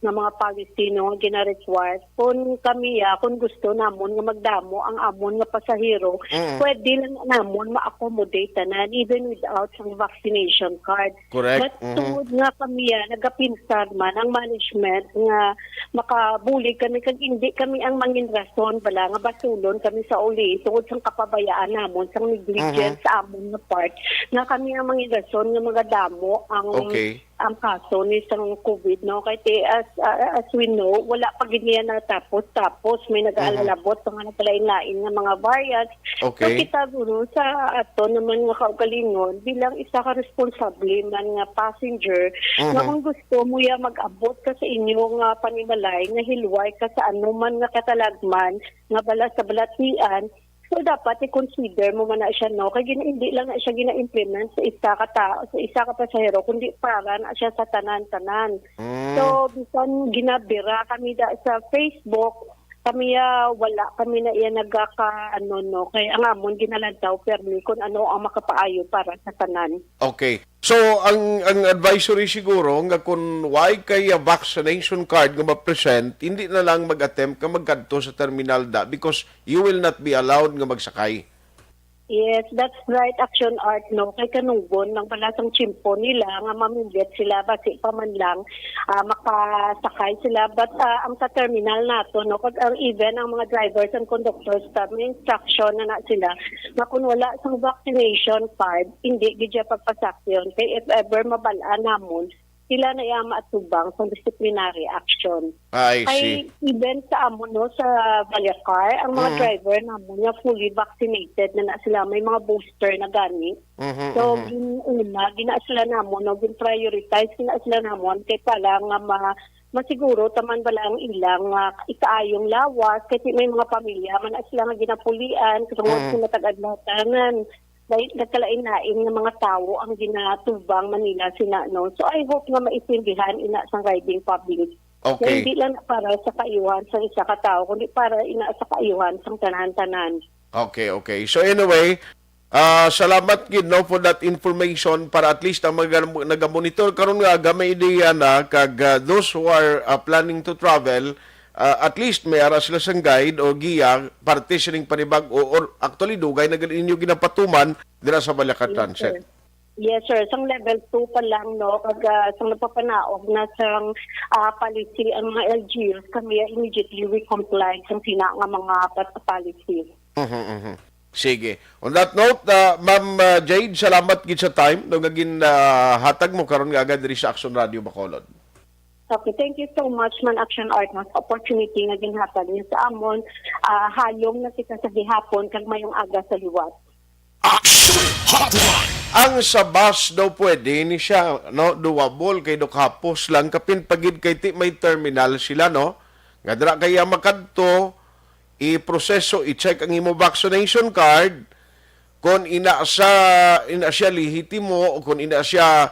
nga mga policy, no, nga gina-require. Kung kami, ah, kung gusto namon nga magdamo ang amon nga pasahero, Mm. pwede lang namon ma-accommodate tanan even without sang vaccination card. Correct. But Mhm. Tungod nga kami, ah, nagapinsar man ang management nga makabulig kami kag hindi kami ang mangin rason bala nga basulon kami sa uli tungod sang kapabayaan namon, sang negligence Mhm. Sa amon nga part, nga kami ang mangin rason nga magadamo ang Okay. ang kaso ni sang COVID, no? Kay ti-, as, ah, as we know, wala pa gid niya natapos-tapos. May nag-aalalabot pa nga nagkalain-lain nga mga variants. So, Okay. Kita guro sa ato naman nga kaugalingon, bilang isa ka responsable man nga passenger, Mhm. nga kung gusto mo ya mag-abot ka sa inyo nga panimalay, nga hilway ka sa anuman nga katalagman nga bala sa balatian, so dapat i-consider mo man na siya, no, kay gina-, hindi lang na siya gina-implement sa isa ka ta-, sa isa ka pasahero, kundi para na siya sa tanan-tanan. Mm. So bisan ginabira kami da sa Facebook, kami, ah, wala kami na iya nagaka, ano, no, kay ang amon ginalantaw permi kung ano ang makapaayo para sa tanan. Okay. So, ang ang advisory siguro nga kung why kay vaccination card nga ma-present, hindi na lang mag-attempt ka magkadto sa terminal da because you will not be allowed nga magsakay. Yes, that's right, Action Art, no? Kay kanunggon lang pala sang tiyempo nila nga mamingwit sila, basi pa man lang, ah, makasakay sila. But, ah, ang sa terminal nato, no? Kag ang even ang mga drivers and conductors, ta, may instruction na na sila nga kung wala sang vaccination card, hindi gid siya pagpasakyon. Kay if ever mabal-an namon, sila na iya maatubang sa disciplinary action. I Kay see. Even sa amo, no, sa Baliacar, ang mga Mm. driver namo nga fully vaccinated na na sila, may mga booster na gani. Mhm, So, mhm. Gin-una, gina sila namo, no, gin-prioritize gina sila namon kay para nga ma-, masiguro taman bala ang ilang, ah, ikaayong lawas, kasi may mga pamilya man na sila nga ginapulian, katungod Mm. sa matag-adlaw tanan. Dahil nagkalain-lain nga mga tawo ang ginatubang man nila sina, no? So, I hope nga maintindihan ina sang riding public. Nga Okay. Hindi lang para sa kaayuhan sang isa ka tawo, kundi para ina sa kaayuhan sang tanan-tanan. Okay, okay. So anyway, ah, salamat gid, no, for that information para at least ang mga nag-, nagamonitor karon nga aga may ideya na kag, ah, those who are, ah, planning to travel, ah, at least may ara sila sang guide o giya parte sining panibag-o or actually dugay na gid ninyo ginapatuman dira sa Baliacar Yes, Transit. Sir. Yes, sir. Sang level two pa lang, no? Kag, ah, sang nagpapanaog na sang, ah, policy ang mga L G Us, kami, ah, immediately we comply sang sina nga mga pa-, policy. Mhm, mhm. Sige. On that note, ah, Ma'am, ah, Jade, salamat gid sa time no nga gin, ah, hatag mo karon nga agad diri sa Action Radio Bacolod. Okay, thank you so much, Man Action Art, sa opportunity nga ginhatag niyo sa amon. Ah, halong na kita sa gihapon, kag mayong aga sa liwat. Action Hotline. Ang sa bus daw pwede ni siya, no, doable kay do kapos lang kapin pagid kay ti may terminal sila, no? Nga dira kaya makadto, i-proseso, i-check ang imo vaccination card, kung ina sa, ina siya lehitimo o kung ina siya,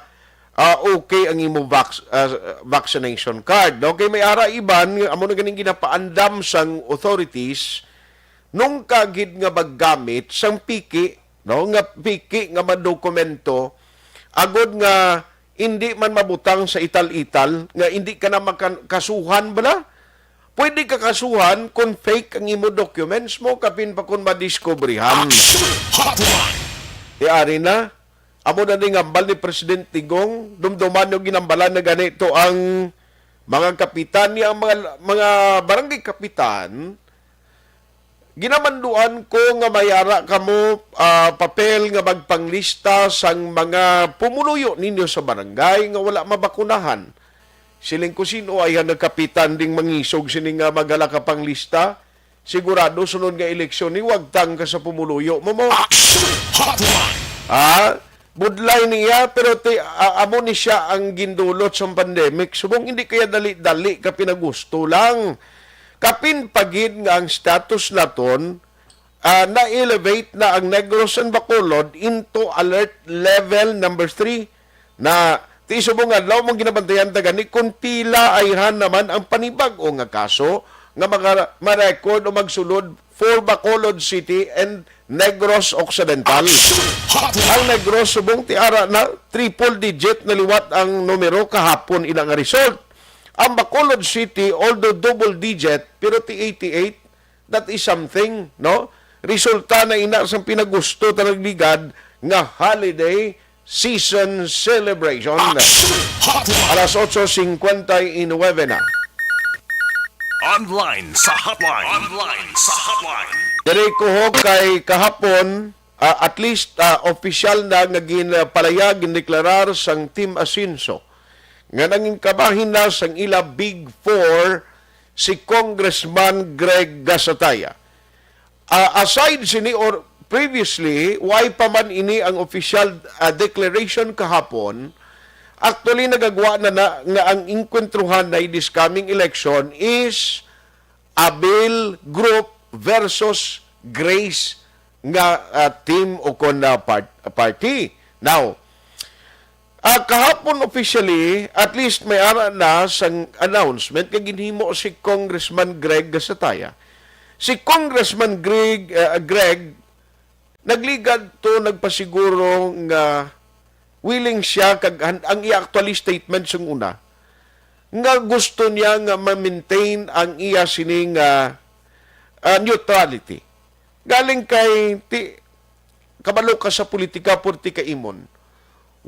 ah, okay ang imo vac-, ah, vaccination card, no? Kay may ara iban nga amo na ganing ginapaandam sang authorities nung kagid nga maggamit sang piki, no? Nga piki nga mga dokumento agod nga indi man mabutang sa ital-ital nga indi ka na makan-, kasuhan bala. Pwede ka kasuhan kung fake ang imo documents mo, kapin pa kung madiskubrihan. Action Hotline. Di ari na, amo na ni nga hambal ni President Digong, dumduman yung ginambalan na ganito ang mga kapitan niya, ang mga, mga barangay kapitan, ginamanduan ko nga may ara kamo, ah, papel nga magpanglista sang mga pumuluyo ninyo sa barangay nga wala mabakunahan. Siling ko, sino ay ang nagkapitan ding mangisog sini nga maghala ka panglista? Sigurado sunod nga eleksyon ni wagtang ka sa pumuluyo mo mo. Action Hotline. Ha? Budlay niya, pero ti, a-, amo ni siya ang gindulot sa pandemic. Subong hindi kaya dali-dali ka pinagusto lang. Kapin pagid nga ang status naton, ah, na-elevate na ang Negros and Bacolod into alert level number three. Na ti subong adlaw mong ginabantayan ta gani kung pila ayhan naman ang panibag-o nga kaso nga maka-, ma-record o magsulod for Bacolod City and Negros Occidental. Action Hotline. Ang Negros subong ti ara na triple digit na liwat ang numero kahapon ina nga result. Ang Bacolod City, although double digit, pero ti eighty-eight, that is something, no? Resulta na ina sang pinagusto ta nagligad nga holiday season celebration. Action Hotline. Alas otso cincuenta y nueve na. Online sa hotline. Online sa hotline. Diri ko ho kay kahapon, ah, at least, ah, opisyal na nga ginpalayag, gindeklarar sang Team Asenso nga nangin kabahin na sang ila Big Four si Congressman Greg Gasataya. Ah, aside sini or previously, way pa man ini ang official, ah, declaration kahapon. Actually, nagagwa na, na nga ang inkwentruhan na this coming election is Abil Group versus Grace nga, ah, team o kon, ah, part-, party. Now, ah, kahapon officially, at least may ara na sang announcement nga ginhimo si Congressman Greg Gasataya. Si Congressman Greg, ah, Greg, nagligad to, nagpasiguro nga willing siya kag han-, ang iya actually statement sung una nga gusto niya nga ma-maintain ang iya sining, ah, ah, neutrality. Galing kay ti-, kabalo ka sa politika, purti ka imon.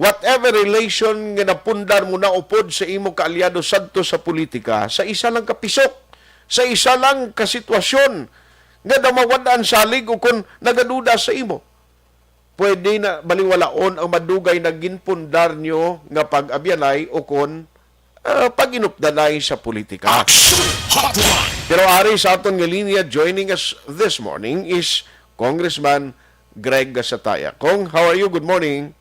Whatever relation nga napundar mo na upod sa imo kaalyado sadto sa politika, sa isa lang ka pisok, sa isa lang ka sitwasyon nga daw mawad-an salig o kon nagaduda sa imo. pwede na baliwalaon ang madugay na ginpundar nyo nga pag-abyanay o kon, ah, pag-inupdanay sa politika. Action Hotline! Pero ari sa aton nga linya, joining us this morning is Congressman Greg Gasataya. Kong, how are you? Good morning.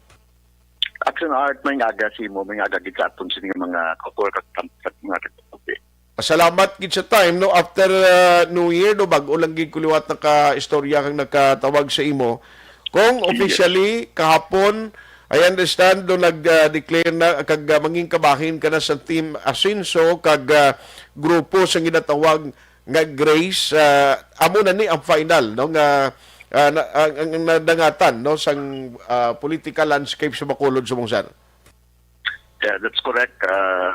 Action Art, may aga sa imo, may aga gid sa aton sini nga mga kautuwal kag tam- sa mga kagpapati. Salamat gid sa time, no, after, uh, New Year, no, bag-o lang gid ko liwat naka-istorya kag nakatawag sa imo. Kong, officially kahapon, I understand, do nag-declare na kag, uh, mangin kabahin ka na sa Team Asenso kag, uh, grupo sa ginatawag nga Grace. Uh, amo na ni ang final, no, nga, uh, na, ang, ang nadangatan, no, sang, uh, political landscape sa Bacolod subong, sir. Yeah, that's correct. Uh,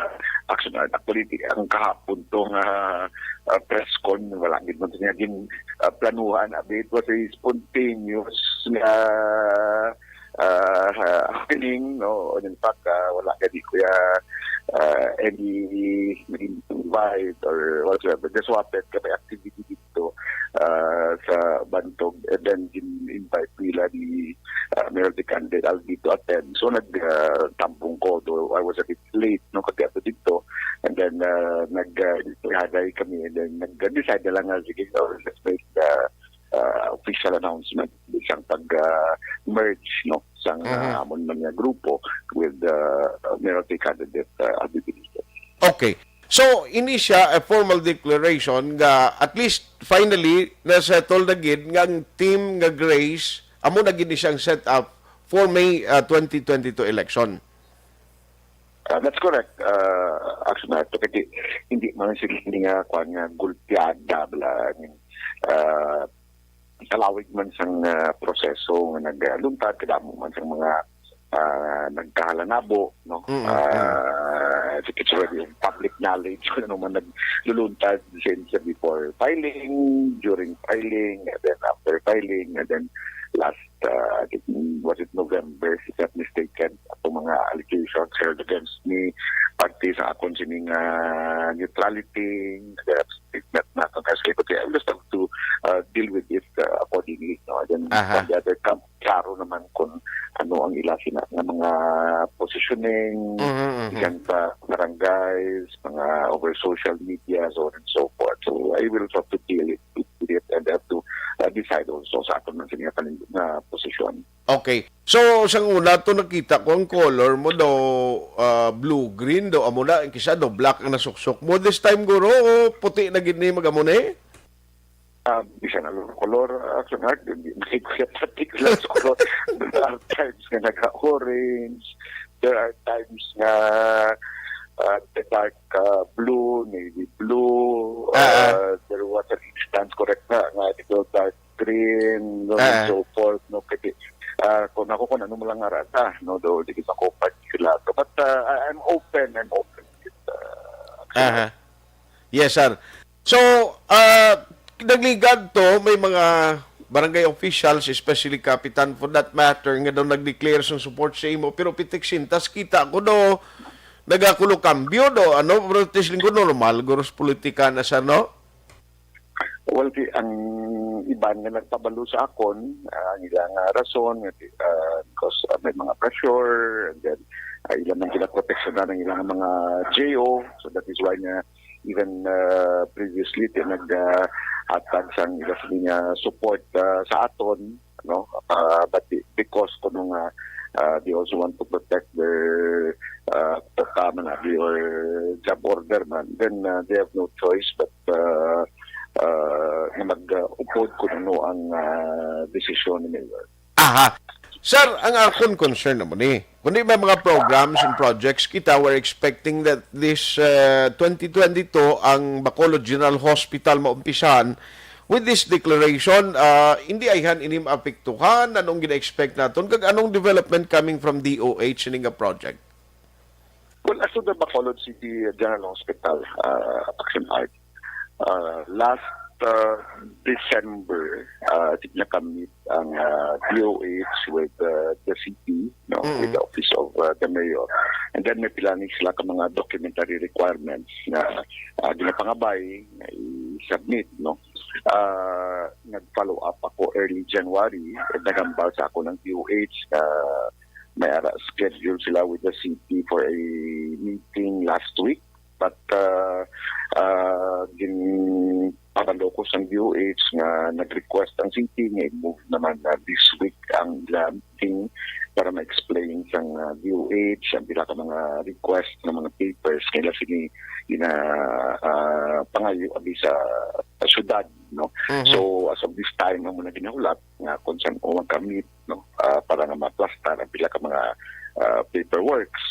action, uh, actually, ang kahapon tong uh, uh, press con, wala gid man niya gin uh, planuhan. Abi, it was a spontaneous nga uh, uh, happening, no? And in fact, uh, wala gani kuya uh, any invite or whatsoever. Just wanted kami activity dito uh, sa Bantog, and then gin-invite nila ni uh, Mayor Decandid Albi to attend. So nagtambong ko, though I was a bit late, no, kag ato dito. And then uh, nag uh, naghaday kami, and then nag-decide na lang nga, sige, oh, let's make the uh, official announcement isang pag uh, merge, no, sang uh, Mhm. amon man nga grupo with uh, Mayor candidate uh, Albi Benitez. Okay. So, ini siya a formal declaration nga at least finally na-settle na gid nga ang team nga Grace amo na gid ni siyang set up for May uh, twenty twenty-two election. Uh, that's correct. Uh, actually, na ito kasi hindi man sila nga kuan nga gulpiada bala. I mean, uh, kalawig man sang uh, proseso nga nagluntad, kadamo man sang mga uh, nagkahalanabo, no? Mm, Uh, it's already public knowledge kung ano man nagluluntad since before filing, during filing, and then after filing, and then last, uh, I think, was it November, if not mistaken, itong mga allegations hurled against me, pati sa akon sining uh, neutrality, uh, statement na itong S K P T. I just have to uh, deal with it uh, accordingly. No? And then Aha. On the other camp, klaro naman kung ano ang ila sina nga mga positioning, Mhm, mhm. Diyan sa barangays, mga over social media, so on and so forth. So I will have to deal it with it and have to uh, decide also sa aton man sila nga, nga posisyon. Okay. So, sang una to nakita ko ang color mo daw uh, blue-green daw amo na, ang kisa daw black ang nasuksok mo. This time guro, o puti na gid ni magamo ni? Um, bisan ano ang color, uh, sa nga, hindi ko siya particular sa color. There are times nga nag-orange, there are times nga uh, the dark uh, blue, navy blue, uh, Ah, ah. There was an instance, correct na, nga ito dark green, no, Ah. and so forth, no, kasi uh, kung ako kung ano mo lang nga rasa, no, do, di kita ko particular. But uh, I- I'm open, I'm open. Uh, Aha. Yes, sir. So, uh, nagligad to, may mga barangay officials, especially kapitan for that matter, nga daw nag-declare sang support sa imo. Pero pitik sintas, kita ko do, nagakulo kambyo do, ano, pero tis linggo normal, guros politika na, sir, no? Well, di, ang iban nga nagpabalo sa akon, ah, ang ilang ah, rason, nga di- ah, because ah, may mga pressure, and then uh, ilang man ginaproteksyonan ang ilang mga J O. So that is why nga even uh, previously, di nag uh, hatag sang ila sini nga support uh, sa aton, no? Uh, but di- because kuno nga uh, they also want to protect their uh, quota man abi or job order man, then uh, they have no choice but uh, uh, nga mag-upod kung ano ang uh, desisyon ni Mayor. Aha. Sir, ang akon concern naman ni, kundi may mga programs and projects kita were expecting that this uh, twenty twenty-two ang Bacolod General Hospital maumpisahan. With this declaration, uh, hindi ayhan ini maapektuhan? Anong gina-expect naton? Kag anong development coming from D O H ini nga project? Well, as to the Bacolod City General Hospital, uh, Action Art, uh, last uh, December, uh, nakamit ang uh, D O H with uh, the city, no, Mm. with the office of uh, the mayor. And then may pila ni sila ka mga documentary requirements na uh, ginapangabay na i-submit, no. Ah, nag-follow up ako early January, nagambal sa ako ng D O H, ah, may ara schedule sila with the city for a meeting last week. But, ah, ah, gin-, pabalo ko sa D O H nga nag-request ang city nga i-move naman na this week ang ila meeting para ma-explain sang, ah, D O H ang pila ka mga request nga mga papers kay ila sini gina, ah, pangayo abi sa, sa syudad, no? Mhm. So, as of this time, amo na ginahulat nga kung saan ko magkamit, no? Ah, para nga maplastar ang pila ka mga, ah, paperworks.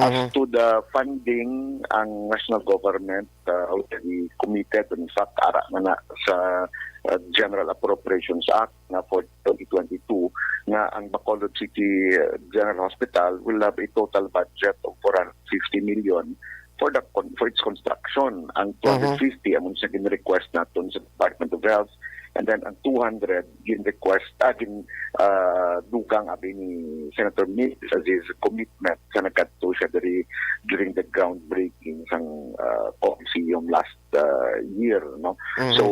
As Mhm. to the funding, ang national government, ah, already committed, in fact, ara na na sa, ah, General Appropriations Act na for twenty twenty-two, nga ang Bacolod City, ah, General Hospital will have a total budget of four hundred fifty million for the con-, for its construction. Ang Mhm. two hundred fifty, amo sa gin-request naton sa Department of Health, and then ang two hundred gin-request, ah, gin, ah, dugang abi ni Senator Migs as his commitment sa nagkadto siya diri during the groundbreaking sang, ah, Coliseum last, ah, year, no? Mhm. So,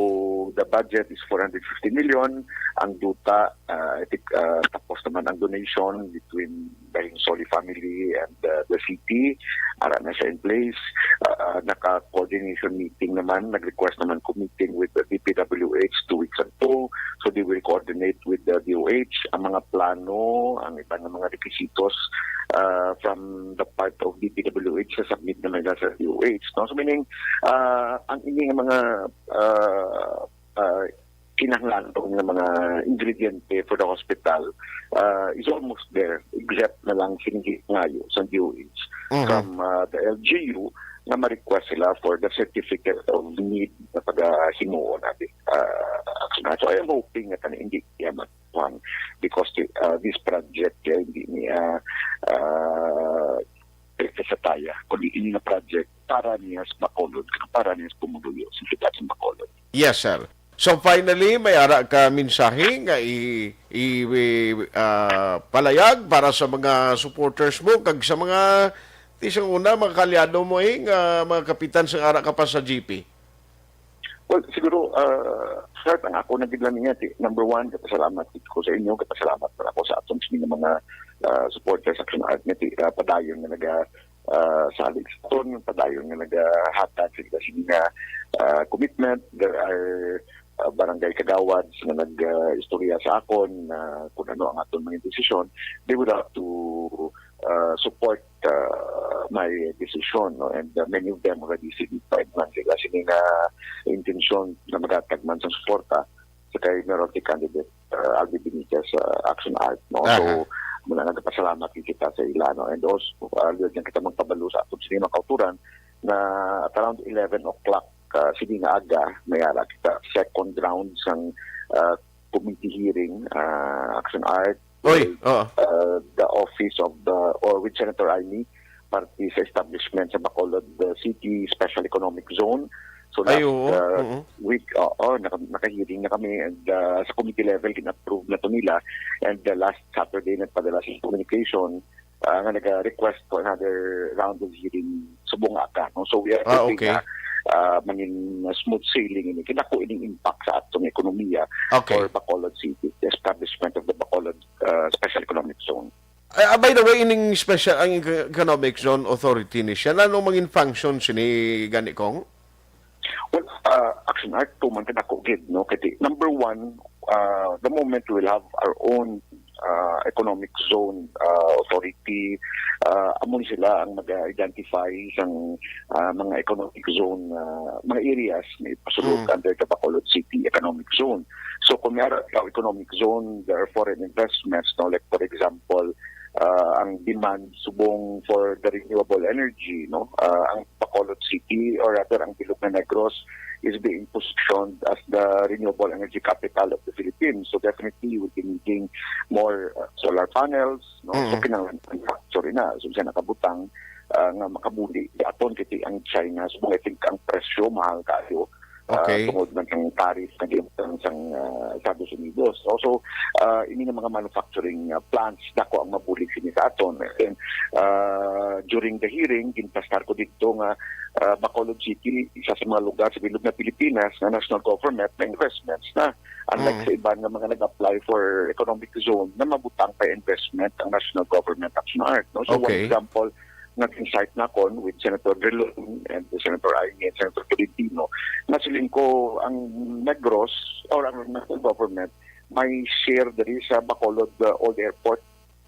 the budget is four hundred fifty million. Ang duta, ah, I think, ah, tapos naman ang donation between the Hinsoli family and, uh, the city. Ara na siya in place. Uh, naka-coordination meeting naman, nag-request naman ko meeting with the D P W H two weeks ago. So they will coordinate with the D O H. Ang mga plano, ang iba nga mga requisitos, uh, from the part of D P W H, sa-submit naman nila sa D O H, no? So meaning, uh, ang ini nga mga, uh, uh, kinahanglan nga mga ingrediente for the hospital, uh, is almost there, except na lang sing ngayo sa D O H Mhm. from, uh, the L G U nga ma-request sila for the certificate of need na pagahimuon natin. Uh, so I am hoping nga kani hindi yaman kuwan because, uh, this project, uh, hindi niya, uh, sa taya, kundi ini nga project para niya sa Bacolod, para niya sa pumuluyo sa siyudad sa Bacolod. Yes, sir. So finally, may ara ka mensahe nga i, i, i, ah, palayag para sa mga supporters mo kag sa mga, ti sa una, mga kaalyado mo, eh, nga mga kapitan sa ara ka pa sa G P? Well, siguro, ah, start ang ako na gid lang niya. Ti, number one, kapasalamat gid ko sa inyo, kapasalamat para ako sa aton sini nga mga, ah, supporters sa Action Art nga ti, ah, padayon nga naga, ah, salig sa aton, padayon nga nagahatag sa ila sini nga, ah, commitment. There are, ah, barangay kagawads nga nag, ah, istorya sa akon na kung ano ang aton mga desisyon. They would have to, ah, support, ah, my decision, no? And, ah, many of them already signified man sila sini nga intensyon na maghatag man sa suporta sa kay Mayor candidate, ah, Alvin Benitez sa Action Art, no? So, Aha. muna nagpasalamat kita sa ila, no? And also, ah, liwat lang kita magpabalo sa aton sini mga kauturan na at around eleven o'clock, ah, sini nga aga, may ara kita second round sang, ah, committee hearing, ah, Action Art, Oy, with, oo. uh, the office of the, or with Senator Imee, parte sa establishment sa Bacolod, the City Special Economic Zone. So Ay, last, oo, uh, oo. week, oo, naka-, naka-hearing na kami and, uh, sa committee level, gin-approve na to nila. And, uh, last Saturday, nagpadala sa communication, uh, nga nag-request for another round of hearing subong nga aga, no? So we are Ah, hoping okay. na, uh, mangin smooth sailing ini. Kinako ining impact sa atong ekonomiya Okay. for Bacolod City, the establishment of the Bacolod, uh, Special Economic Zone. Ah, by the way, ining special ang eco-, economic zone authority ni siya, ano mangin function sini gani, Kong? Well, uh, Action Art, tuman ka dako gid, no? Kay number one, uh, the moment we will have our own, uh, economic zone, uh, authority, uh, amo ni sila ang mag-identify sang, uh, mga economic zone, uh, mga areas na ipasulod Mm. under the Bacolod City Economic Zone. So, kung may ara ka economic zone, there are foreign investments, no? Like, for example, uh, ang demand subong for the renewable energy, no? Uh, ang Bacolod City, or rather, ang Bilog na Negros is being positioned as the renewable energy capital of the Philippines. So, definitely, you will be needing more, uh, solar panels, no? So, Mm. kinahanglan manufacture na. So, siya nakabutang, uh, nga makabuli aton kay ang China. So, I think ang presyo mahal kayo. ah, Okay. tungod man sang tariff nga giimpon sang, ah, Estados Unidos. Also, ah, ini nga mga manufacturing, ah, plants, dako ang mabulig sini sa aton. And, ah, during the hearing, ginplastar ko didto nga, ah, Bacolod City, isa sa mga lugar sa bilog nga Pilipinas nga national government may investments na. Unlike Mm. sa iban nga mga nag-apply for economic zone na mabutang pa investment ang national government, Action Art, no? So, one Okay. example nga gin-cite nakon with Senator Drilon and Senator Aimee and Senator Tolentino, nga siling ko ang Negros or ang national government may share diri sa Bacolod, uh, Old Airport.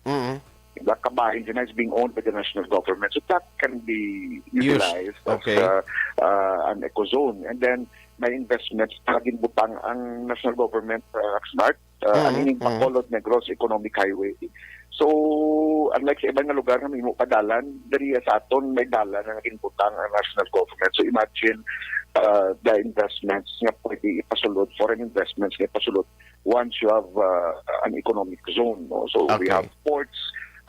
Mm. Diba? Kabahin sila is being owned by the national government. So that can be Used. utilized as, Okay. uh, uh, an eco zone. And then, may investments na ginbutang ang national government, uh, Action Art, uh, Mm, ang ining mm. Bacolod Negros Economic Highway. So, unlike sa iban nga lugar nga may mo pa dalan, diri sa aton may dalan na ginbutang ang national government. So, imagine, uh, the investments nga pwede ipasulod, foreign investments nga ipasulod once you have, uh, an economic zone, no? So, we Okay. have ports,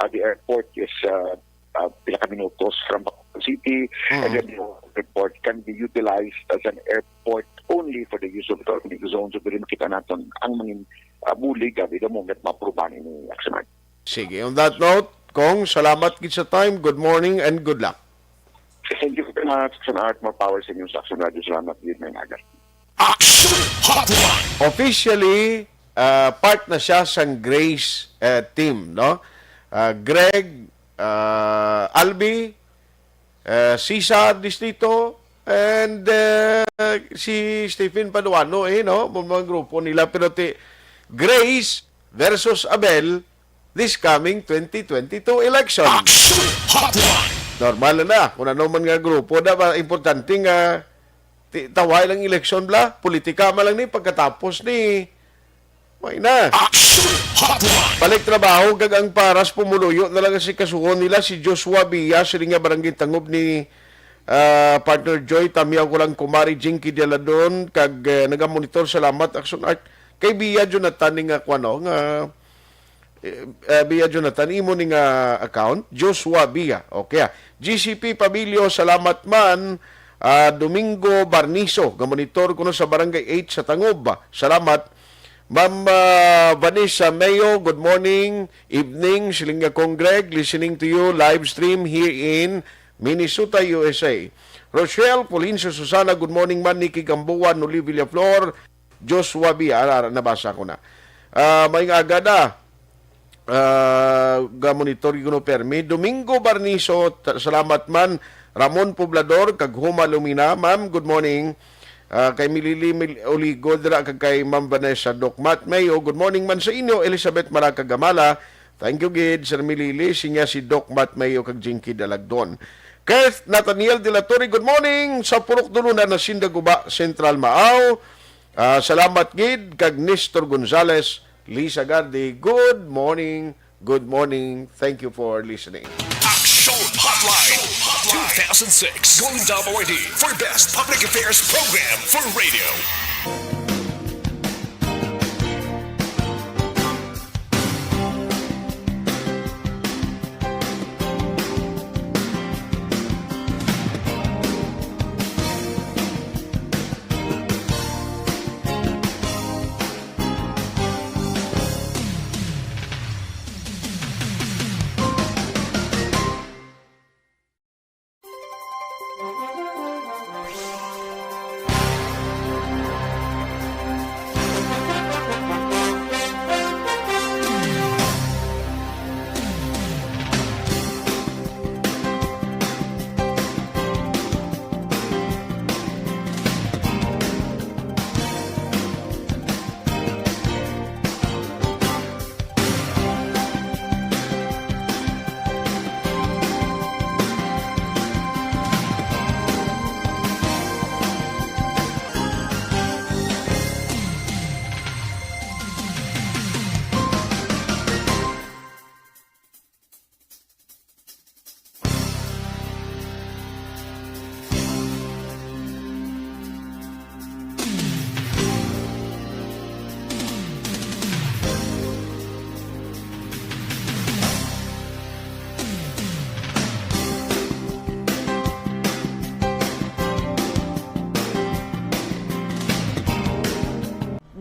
uh, the airport is, uh, uh, pila ka minutos from Bacolod City, and Mm. then the airport can be utilized as an airport only for the use of economic zone. So, diri makita naton ang mga, uh, bulig, uh, the moment maaprubahan ini, Action Art. Sige, on that note, Cong, salamat gid sa time. Good morning and good luck. Thank you very much, Action Art. More power sa inyo sa Action Radio. Salamat gid, may naga. Action Hotline. Officially, ah, part na siya sang Grace, eh, team, no? Ah, Greg, ah, Albi, eh, Cesar Distrito, and, eh, si Stephen Paduano, eh, no? Mga grupo nila. Pero ti, Grace versus Abel, this coming twenty twenty-two election. Action Hotline. Normal na, kung ano man nga grupo na ba, importante nga ti-, tawhay lang election bla, politika man lang ni pagkatapos ni, may na. Action Hotline. Balik trabaho, kag ang paras pumuluyo na lang si kasuhon nila si Joshua Bia, siling nga barangay Tangob ni, ah, partner Joy, tamiyaw ko lang kumari Jinky Dialadon, kag, eh, nagamonitor, salamat, Action Art. Kay Bia Jonathan ni nga, kuwan, no, nga, eh, eh, Bia Jonathan, imo ni nga account, Joshua Bia. Okay, ah. G C P Pabilio, salamat man. Ah, Domingo Barniso, nga monitor kuno sa Barangay eight sa Tangob. Salamat. Ma'am, ah, Vanessa Mayo, good morning, evening, siling nga Cong Greg, listening to you live stream here in Minnesota, U S A. Rochelle Polincio Susana, good morning man, Nikki Gamboa, Noli Villaflor, Joshua Bia, ara, ara, nabasa ko na. Ah, maayong aga na. Ah, ga-monitor ko no permi. Domingo Barniso, ta-, salamat man. Ramon Poblador, kag Huma Lumina, ma'am, good morning. Ah, kay Milili Mil-, Oligo, dira, kag kay Ma'am Vanessa, Doc Matt Mayo, good morning man sa inyo. Elizabeth Malaca Gamala, thank you gid, Sir Milili, sinya si Doc Matt Mayo, kag Jinky Dalagdon. Kenneth Nathaniel de la Torre, good morning. Sa Purok Dulunan, Hacienda Guba, Central Maaw. Ah, salamat gid kag Nestor Gonzales, Lisa Gardi. Good morning. Good morning. Thank you for listening. Action Hotline two thousand six Golden Dove Awardee for Best Public Affairs Program for Radio.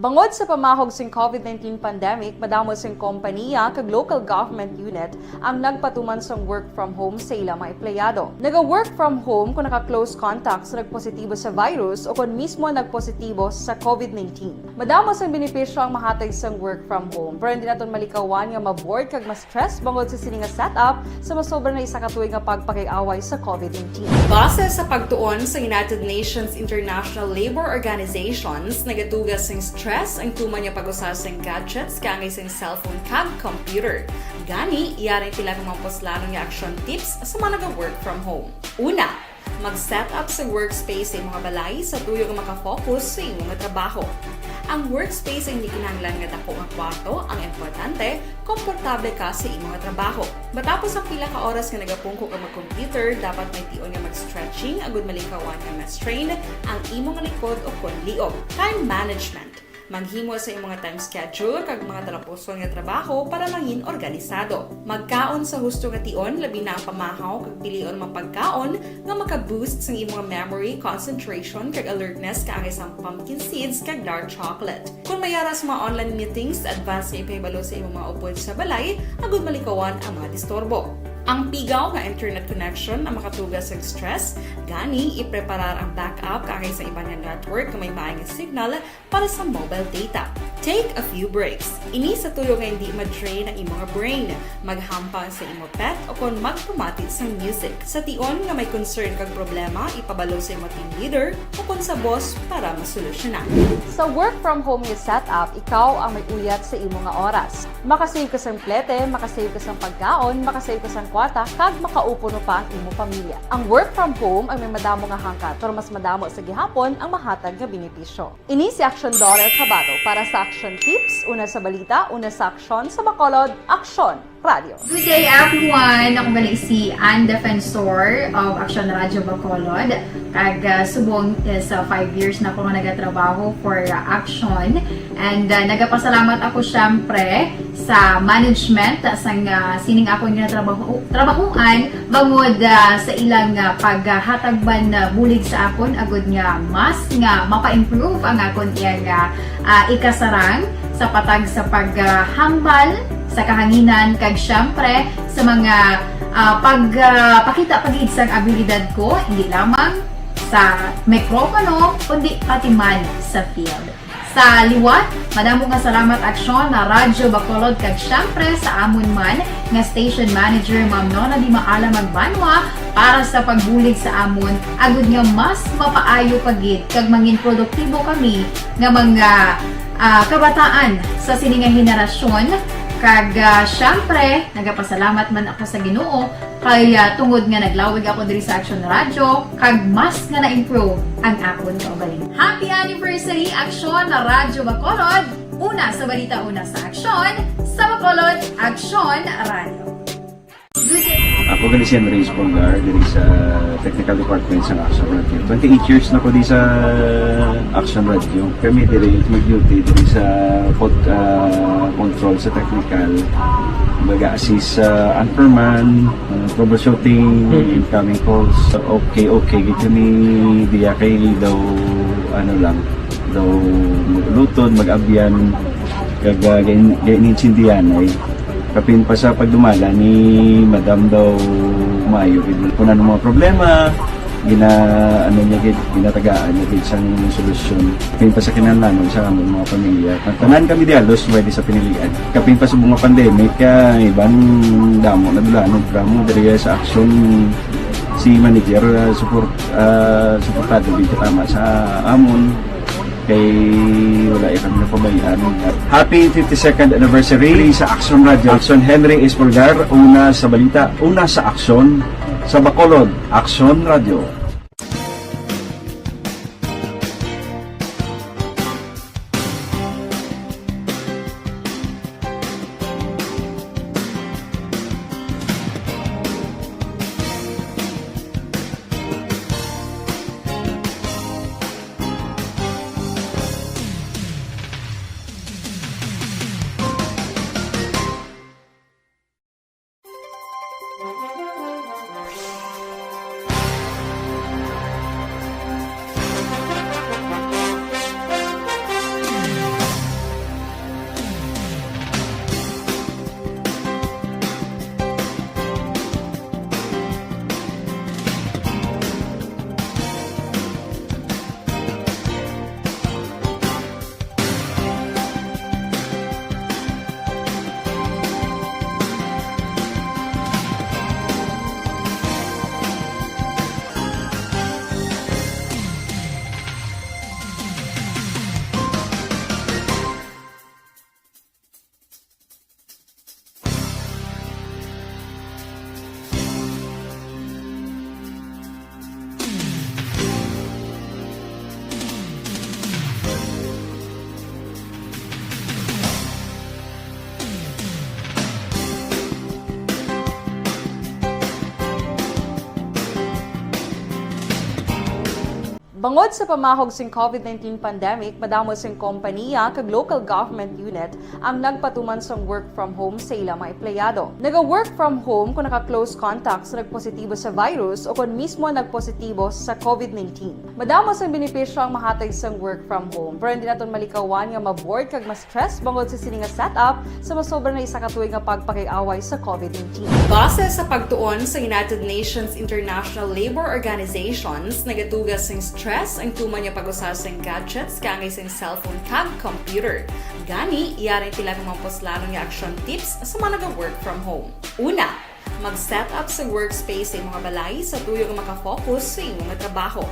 Bangod sa pamahog sing COVID nineteen pandemic, madamo sing kompaniya kag local government unit ang nagpatuman sang work from home sa ila mga empleyado. Naga-work from home kung naka-close contact sa nagpositibo sa virus o kon mismo nagpositibo sa COVID nineteen. Madamo sang benepisyo ang mahatag sang work from home, pero hindi naton malikawan nga ma-bored kag ma-stress bangod sa sini nga setup sa masobra na isa ka tuig nga pagpakig-away sa COVID nineteen. Base sa pagtuon sa United Nations International Labour Organizations, nagatuga sing stress ang tuman nga pag-usa sing gadgets kaangay sing cellphone kag computer. Gani, yari pila ka mga puslanon nga action tips sa mga naga-work from home. Una, mag-set up sa workspace sa imong balay sa tuyo nga makafocus sa imong trabaho. Ang workspace hindi kinahanglan nga dako nga kwarto, ang importante, komportable ka sa imong trabaho. Matapos ang pila ka oras nga nagapungko ka mag-computer, dapat may tion nga mag-stretching agud malikawan nga ma-strain ang imong likod o kon liog. Time management. Maghimo sa imong time schedule kag mga talapuson nga trabaho para mangin organisado. Magkaon sa husto nga tion, labi na ang pamahaw kag pilion mga pagkaon nga maka-boost sang imong memory, concentration, kag alertness kaangay sang pumpkin seeds kag dark chocolate. Kung may ara sa mga online meetings, advance nga ipahibalo sa imong mga upod sa balay agud malikawan ang mga disturbo. Ang pigaw nga internet connection ang makatuga sa stress, gani ipreparar ang backup kaangay sa iban nga network nga may maay nga signal para sa mobile data. Take a few breaks. Ini sa tuyo nga hindi ma-drain ang imong brain. Maghampang sa imo pet o kon magpamati sang music. Sa tion nga may concern kag problema, ipabalo sa imo team leader o kon sa boss para masolusyonan. Sa work from home nga setup, ikaw ang may uyat sa imo nga oras. Makasave ka sang plete, makasave ka sang pagkaon, makasave ka sang kwarta, kag makaupod pa ang imo pamilya. Ang work from home ang may madamo nga hangkat, pero mas madamo sa gihapon ang mahatag nga benepisyo. Ini si Action Dorer Cabato para sa Action Tips, una sa balita, una sa aksyon, sa Bacolod, Aksyon Radio. Good day, everyone! Ako gali si Ann Defensor of Action Radio Bacolod. Kag, ah, subong is, ah, five years na ako nga nagatrabaho for, ah, Action. And, ah, nagapasalamat ako, syempre, sa management, ah, sang, ah, sining akon nga trabaho, trabahuan, bangod, ah, sa ilang, ah, paghatag man, ah, bulig sa akon, agud nga mas nga mapa-improve ang akon iyang, ah, ah, ikasarang sa patag sa paghambal sa kahanginan, kag siyempre sa mga, ah, pag, ah, pakita pa gid sang abilidad ko, hindi lamang sa mikropono, kundi pati man sa field. Sa liwat, madamo nga salamat, Aksyon na Radyo Bacolod, kag siyempre sa amon man nga station manager, Ma'am Nona Di Maala Magbanwa, para sa pagbulig sa amon, agud nga mas mapaayo pa gid kag mangin produktibo kami nga mga, ah, kabataan sa sini nga henerasyon. Kag, ah, siyempre, nagapasalamat man ako sa Ginoo kay, ah, tungod nga naglawig ako diri sa Action Radio, kag mas nga na-improve ang akon kaugalingon. Happy anniversary, Aksyon na Radyo Bacolod! Una sa balita, una sa aksyon, sa Bacolod, Aksyon Radio. Ako gali si Henry Espolgar, diri sa Technical Department sa Action Radio. Twenty-eight years na ko di sa Action Radio. Kami diri mag-duty diri sa pod-, ah, control sa technical. Mag-assist sa anchorman, ah, troubleshooting, incoming calls. Okay, okay, gid kami diya kay daw, ano lang, daw mag-ulutod, mag-abyan, kag, ah, gain-, gain-, insindihan ay kapin pa sa pagdumala ni Madam daw maayo gid. Kung ano mga problema, gina-, ano niya gid, ginatagaan niya gid sang solusyon. Kapin pa sa kinahanglanon sa amon mga pamilya. Ang tanan kami di halos pwede sa pinilian. Kapin pa sa mga pandemic, kaya iban damo na dulanon, damo diri sa aksyon si manager, ah, support, ah, suportado gid katama sa amon. Kay wala ya kami napabayaan. Happy fifty-second anniversary sa Action Radio. Action Henry Espolgar, una sa balita, una sa aksyon, sa Bacolod, Action Radio. Bangod sa pamahog sing COVID nineteen pandemic, madamo sing kompaniya kag local government unit ang nagpatuman sang work from home sa ila mga empleyado. Naga-work from home kung naka-close contact sa nagpositibo sa virus o kon mismo nagpositibo sa COVID nineteen. Madamo sang benepisyo ang mahatag sang work from home, pero hindi naton malikawan nga ma-bored kag ma-stress bangod sa sini nga setup sa masobra na isa ka tuig nga pagpakig-away sa COVID nineteen. Base sa pagtuon sa United Nations International Labour Organizations, nagatuga sing stress ang tuman nga pag-usa sing gadgets kaangay sing cellphone kag computer. Gani, yari ang pila ka mga puslanon nga action tips sa mga naga-work from home. Una, mag-set up sa workspace sa imong balay sa tuyo nga makafocus sa imong trabaho.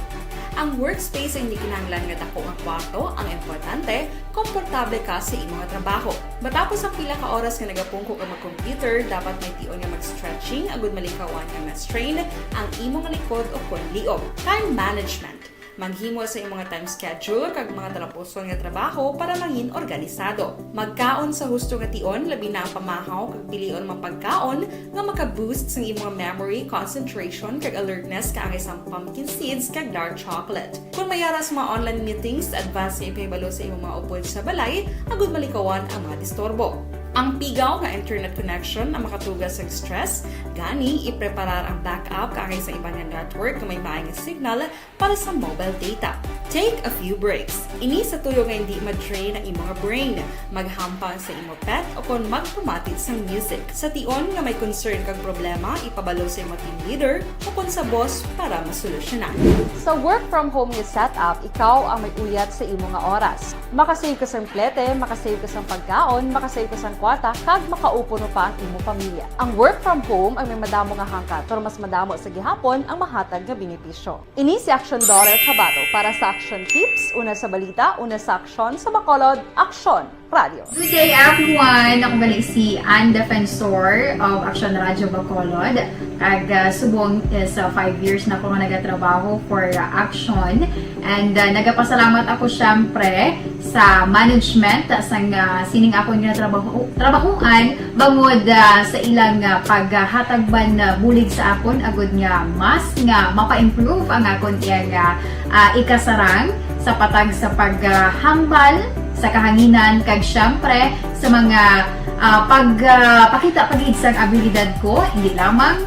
Ang workspace ay hindi kinahanglan nga dako nga kwarto, ang importante, komportable ka sa imong trabaho. Matapos ang pila ka oras nga nagapungko ka mag-computer, dapat may tion nga mag-stretching agud malikawan nga ma-strain ang imong likod o kon liog. Time management. Maghimo sa imong time schedule kag mga talapuson nga trabaho para mangin organisado. Magkaon sa husto nga tion, labi na ang pamahaw kag pilion mga pagkaon nga maka-boost sang imong memory, concentration, kag alertness kaangay sang pumpkin seeds kag dark chocolate. Kung may ara sa mga online meetings, advance nga ipahibalo sa imong mga upod sa balay agud malikawan ang mga disturbo. Ang pigaw nga internet connection ang makatuga sa stress, gani ipreparar ang backup kaangay sa iban nga network nga may maayong signal para sa mobile data. Take a few breaks. Ini sa tuyo nga hindi ma-drain ang imong brain. Maghampang sa imo pet o kon magpamati sang music. Sa tion nga may concern kag problema, ipabalo sa imo team leader o kon sa boss para masolusyonan. Sa work from home nga setup, ikaw ang may uyat sa imo nga oras. Makasave ka sang plete, makasave ka sang pagkaon, makasave ka sang kwarta, kag makaupod pa ang imo pamilya. Ang work from home ang may madamo nga hangkat, pero mas madamo sa gihapon ang mahatag nga benepisyo. Ini si Action Daughter Tabato para sa Action Tips, una sa balita, una sa aksyon, sa Bacolod, Aksyon Radio. Good day, everyone! Ako gali si Ann Defensor of Action Radio Bacolod. Kag, ah, subong is, ah, five years na ko nga nagatrabaho for, ah, Action. And, ah, nagapasalamat ako, syempre, sa management sang, ah, sining akon nga trabaho, trabahuan bangod, ah, sa ilang, ah, paghatag man, ah, bulig sa akon agud nga mas nga mapa-improve ang akon iyang, ah, ah, ikasarang sa patag sa paghambal sa kahanginan kag syempre sa mga, ah, pag, ah, pakita pa gid sang abilidad ko, hindi lamang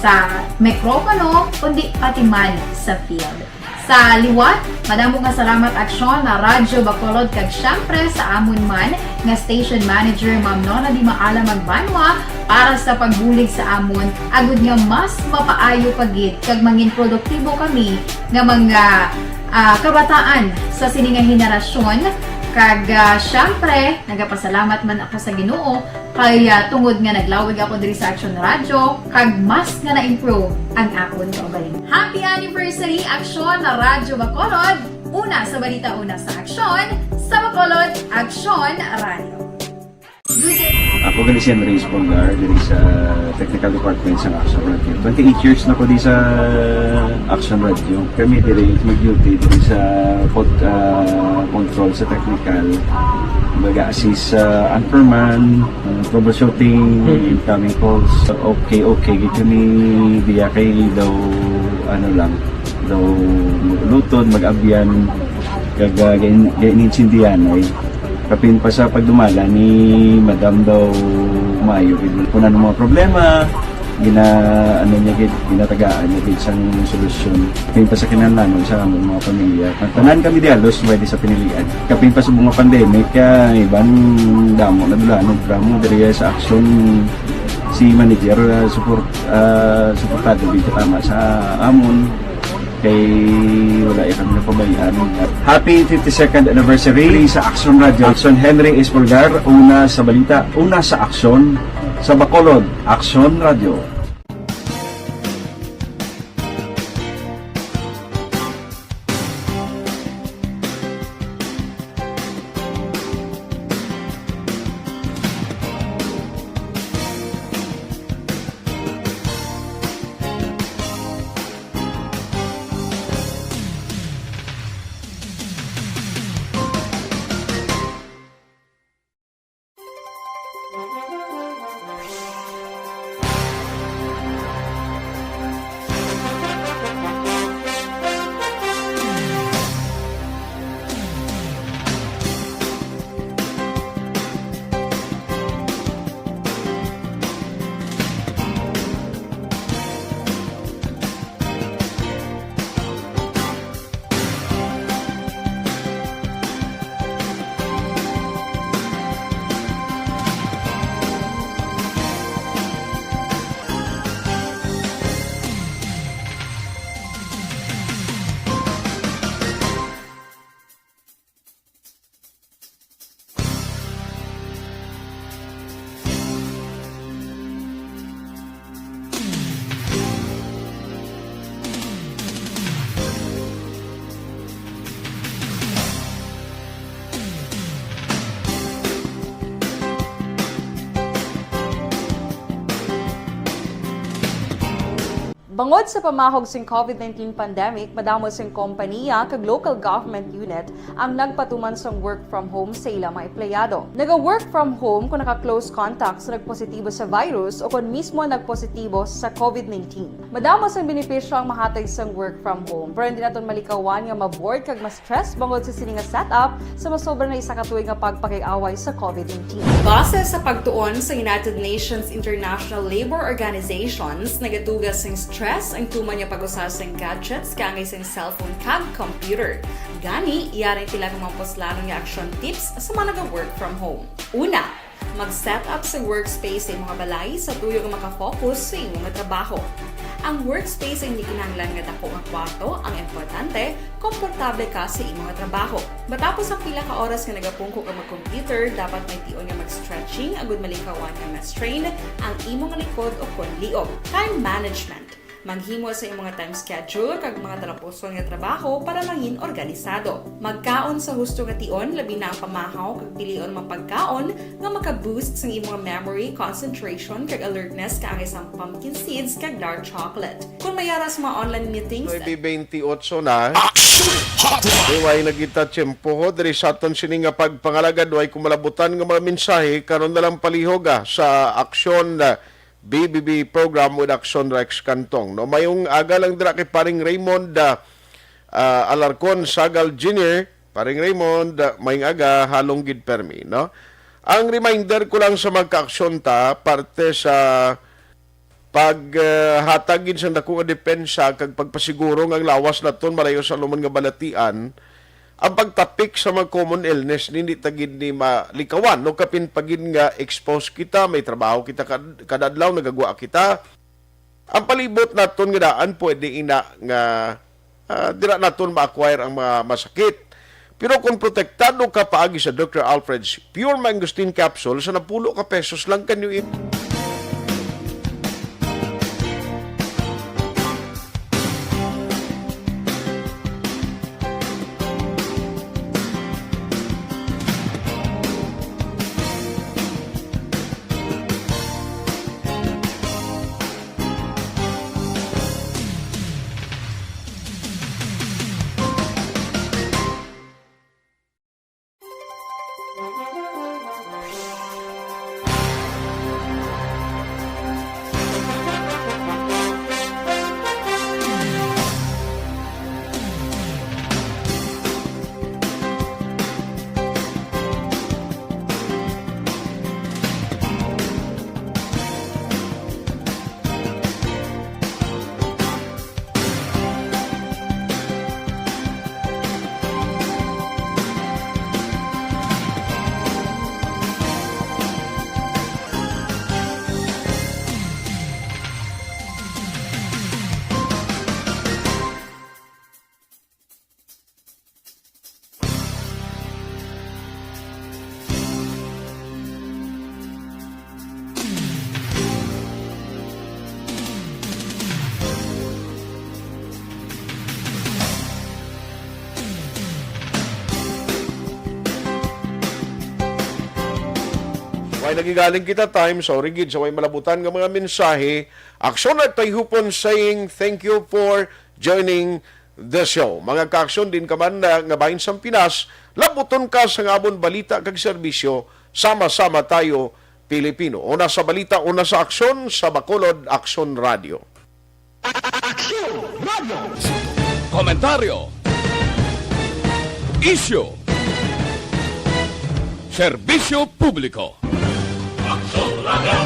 sa mikropono kundi pati man sa field. Sa liwat, madamo nga salamat Aksyon na Radyo Bacolod kag syempre sa amon man nga station manager, Ma'am Nona Di Maala Magbanwa, para sa pagbulig sa amon, agud nga mas mapaayo pa gid kag mangin produktibo kami nga mga, ah, kabataan sa sini nga henerasyon. Kag, ah, syempre, nagapasalamat man ako sa Ginoo kay, ah, tungod nga naglawig ako diri sa Action Radio, kag mas nga na-improve ang akon kaugalingon. Happy anniversary, Aksyon na Radyo Bacolod! Una sa balita, una sa aksyon, sa Bacolod, Aksyon Radio. Ako gali si Henry Espolgar, diri sa Technical Department sa Action Radio. Twenty-eight years na ko di sa Action Radio. Kami diri mag-duty diri sa pod-, ah, control sa technical. Mag-assist sa anchorman, ah, troubleshooting, incoming calls. Okay, okay, gid kami diya kay daw, ano lang, daw lutod, mag-abyan, kag, ah, gin-, gin-insindihan ay kapin pa sa pagdumala ni Madam daw maayo gid. Kung ano mga problema, gina-, ano niya gid, ginatagaan niya gid sang solusyon. Kapin pa sa kinahanglanon sa among mga pamilya. Ang tanan kami di halos pwede sa pinilian. Kapin pa sa mga pandemic, kaya iban damo na dula, no, drama diri sa aksyon si manager, ah, support, ah, suportado gid tama sa amon. Kay wala ya kami napabayaan. Happy fifty-second anniversary sa Action Radio. Action Henry Espolgar, una sa balita, una sa aksyon, sa Bacolod, Action Radio. Bangod sa pamahog sing COVID nineteen pandemic, madamo sing kompaniya kag local government unit ang nagpatuman sang work from home sa ila mga empleyado. Naga-work from home kung naka-close contact sa nagpositibo sa virus o kon mismo nagpositibo sa COVID nineteen. Madamo sang benepisyo ang mahatag sang work from home, pero hindi naton malikawan nga ma-bored kag ma-stress bangod sa sini nga setup sa masobra na isa ka tuig nga pagpakig-away sa COVID nineteen. Base sa pagtuon sa United Nations International Labour Organizations, nagaduga sing stress ang tuman nga pag-usa sing gadgets kaangay sing cellphone kag computer. Gani, yari pila ka mga puslanon nga action tips sa mga naga-work from home. Una, mag-set up sa workspace sa imong balay sa tuyo nga makafocus sa imong trabaho. Ang workspace ay hindi kinahanglan nga dako nga kwarto, ang importante, komportable ka sa imong trabaho. Matapos ang pila ka oras nga nagapungko ka mag-computer, dapat may tion nga mag-stretching agud malikawan nga ma-strain ang imong likod o kon liog. Time management. Maghimo sa imong time schedule kag mga talapuson nga trabaho para mangin organisado. Magkaon sa husto nga tion, labi na ang pamahaw kag pilion mga pagkaon nga maka-boost sang imong memory, concentration, kag alertness kaangay sang pumpkin seeds kag dark chocolate. Kung may ara sa mga online meetings, Nuebe bentiocho na. Action Hotline! Liway na kita tiyempo ho. Diri sa aton sini nga pagpangalagad, way ko malabutan nga mga mensahe. Karon na lang palihog, ah, sa Aksyon, ah, B B B program with Aksyon Rex Cantong. No, mayong aga lang dira kay Paring Raymond, ah, ah, Alarcon Sagal Junior. Paring Raymond, ah, mayong aga, halong gid permi, no? Ang reminder ko lang sa mga kaaksyon ta, parte sa pag, ah, hatag gid sang dako nga depensa kag pagpasiguro nga ang lawas naton malayo sa anuman nga balatian, ang pagtapik sa mga common illness, hindi ta gid ni malikawan, no? Kapin pa gid nga exposed kita, may trabaho kita kad-, kada adlaw, nagagwa kita. Ang palibot naton nga daan pwede ina nga, ah, dira naton ma-acquire ang mga masakit. Pero kung protektado ka paagi sa Doctor Alfred's Pure Mangosteen Capsule sa napulo ka pesos lang, can you eat? Way nagigaling kita time, sorry gid sa way malabutan nga mga mensahe. Aksyon at Tayhupon saying thank you for joining the show. Mga kaaksyon, din ka man na nga bahin sang Pinas, labuton ka sa nga amon balita kag serbisyo, sama-sama tayo, Pilipino. Una sa balita, una sa aksyon, sa Bacolod Aksyon Radio. Aksyon Radio. Komentaryo. Isyu. Serbisyo publiko. Aksyon Radio.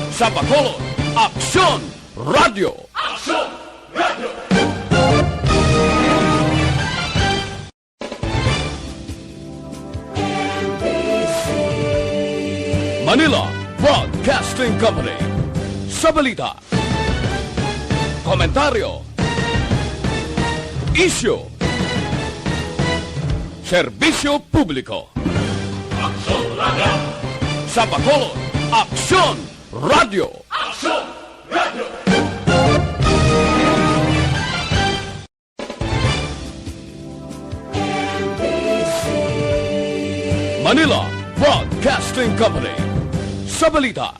Sa Bacolod, Aksyon Radio. Aksyon Radio. Manila Broadcasting Company. Sa balita, komentaryo, isyu, serbisyo publiko. Aksyon Radio. Sa Bacolod, Aksyon Radio. Aksyon Radio. Manila Broadcasting Company. Sa balita,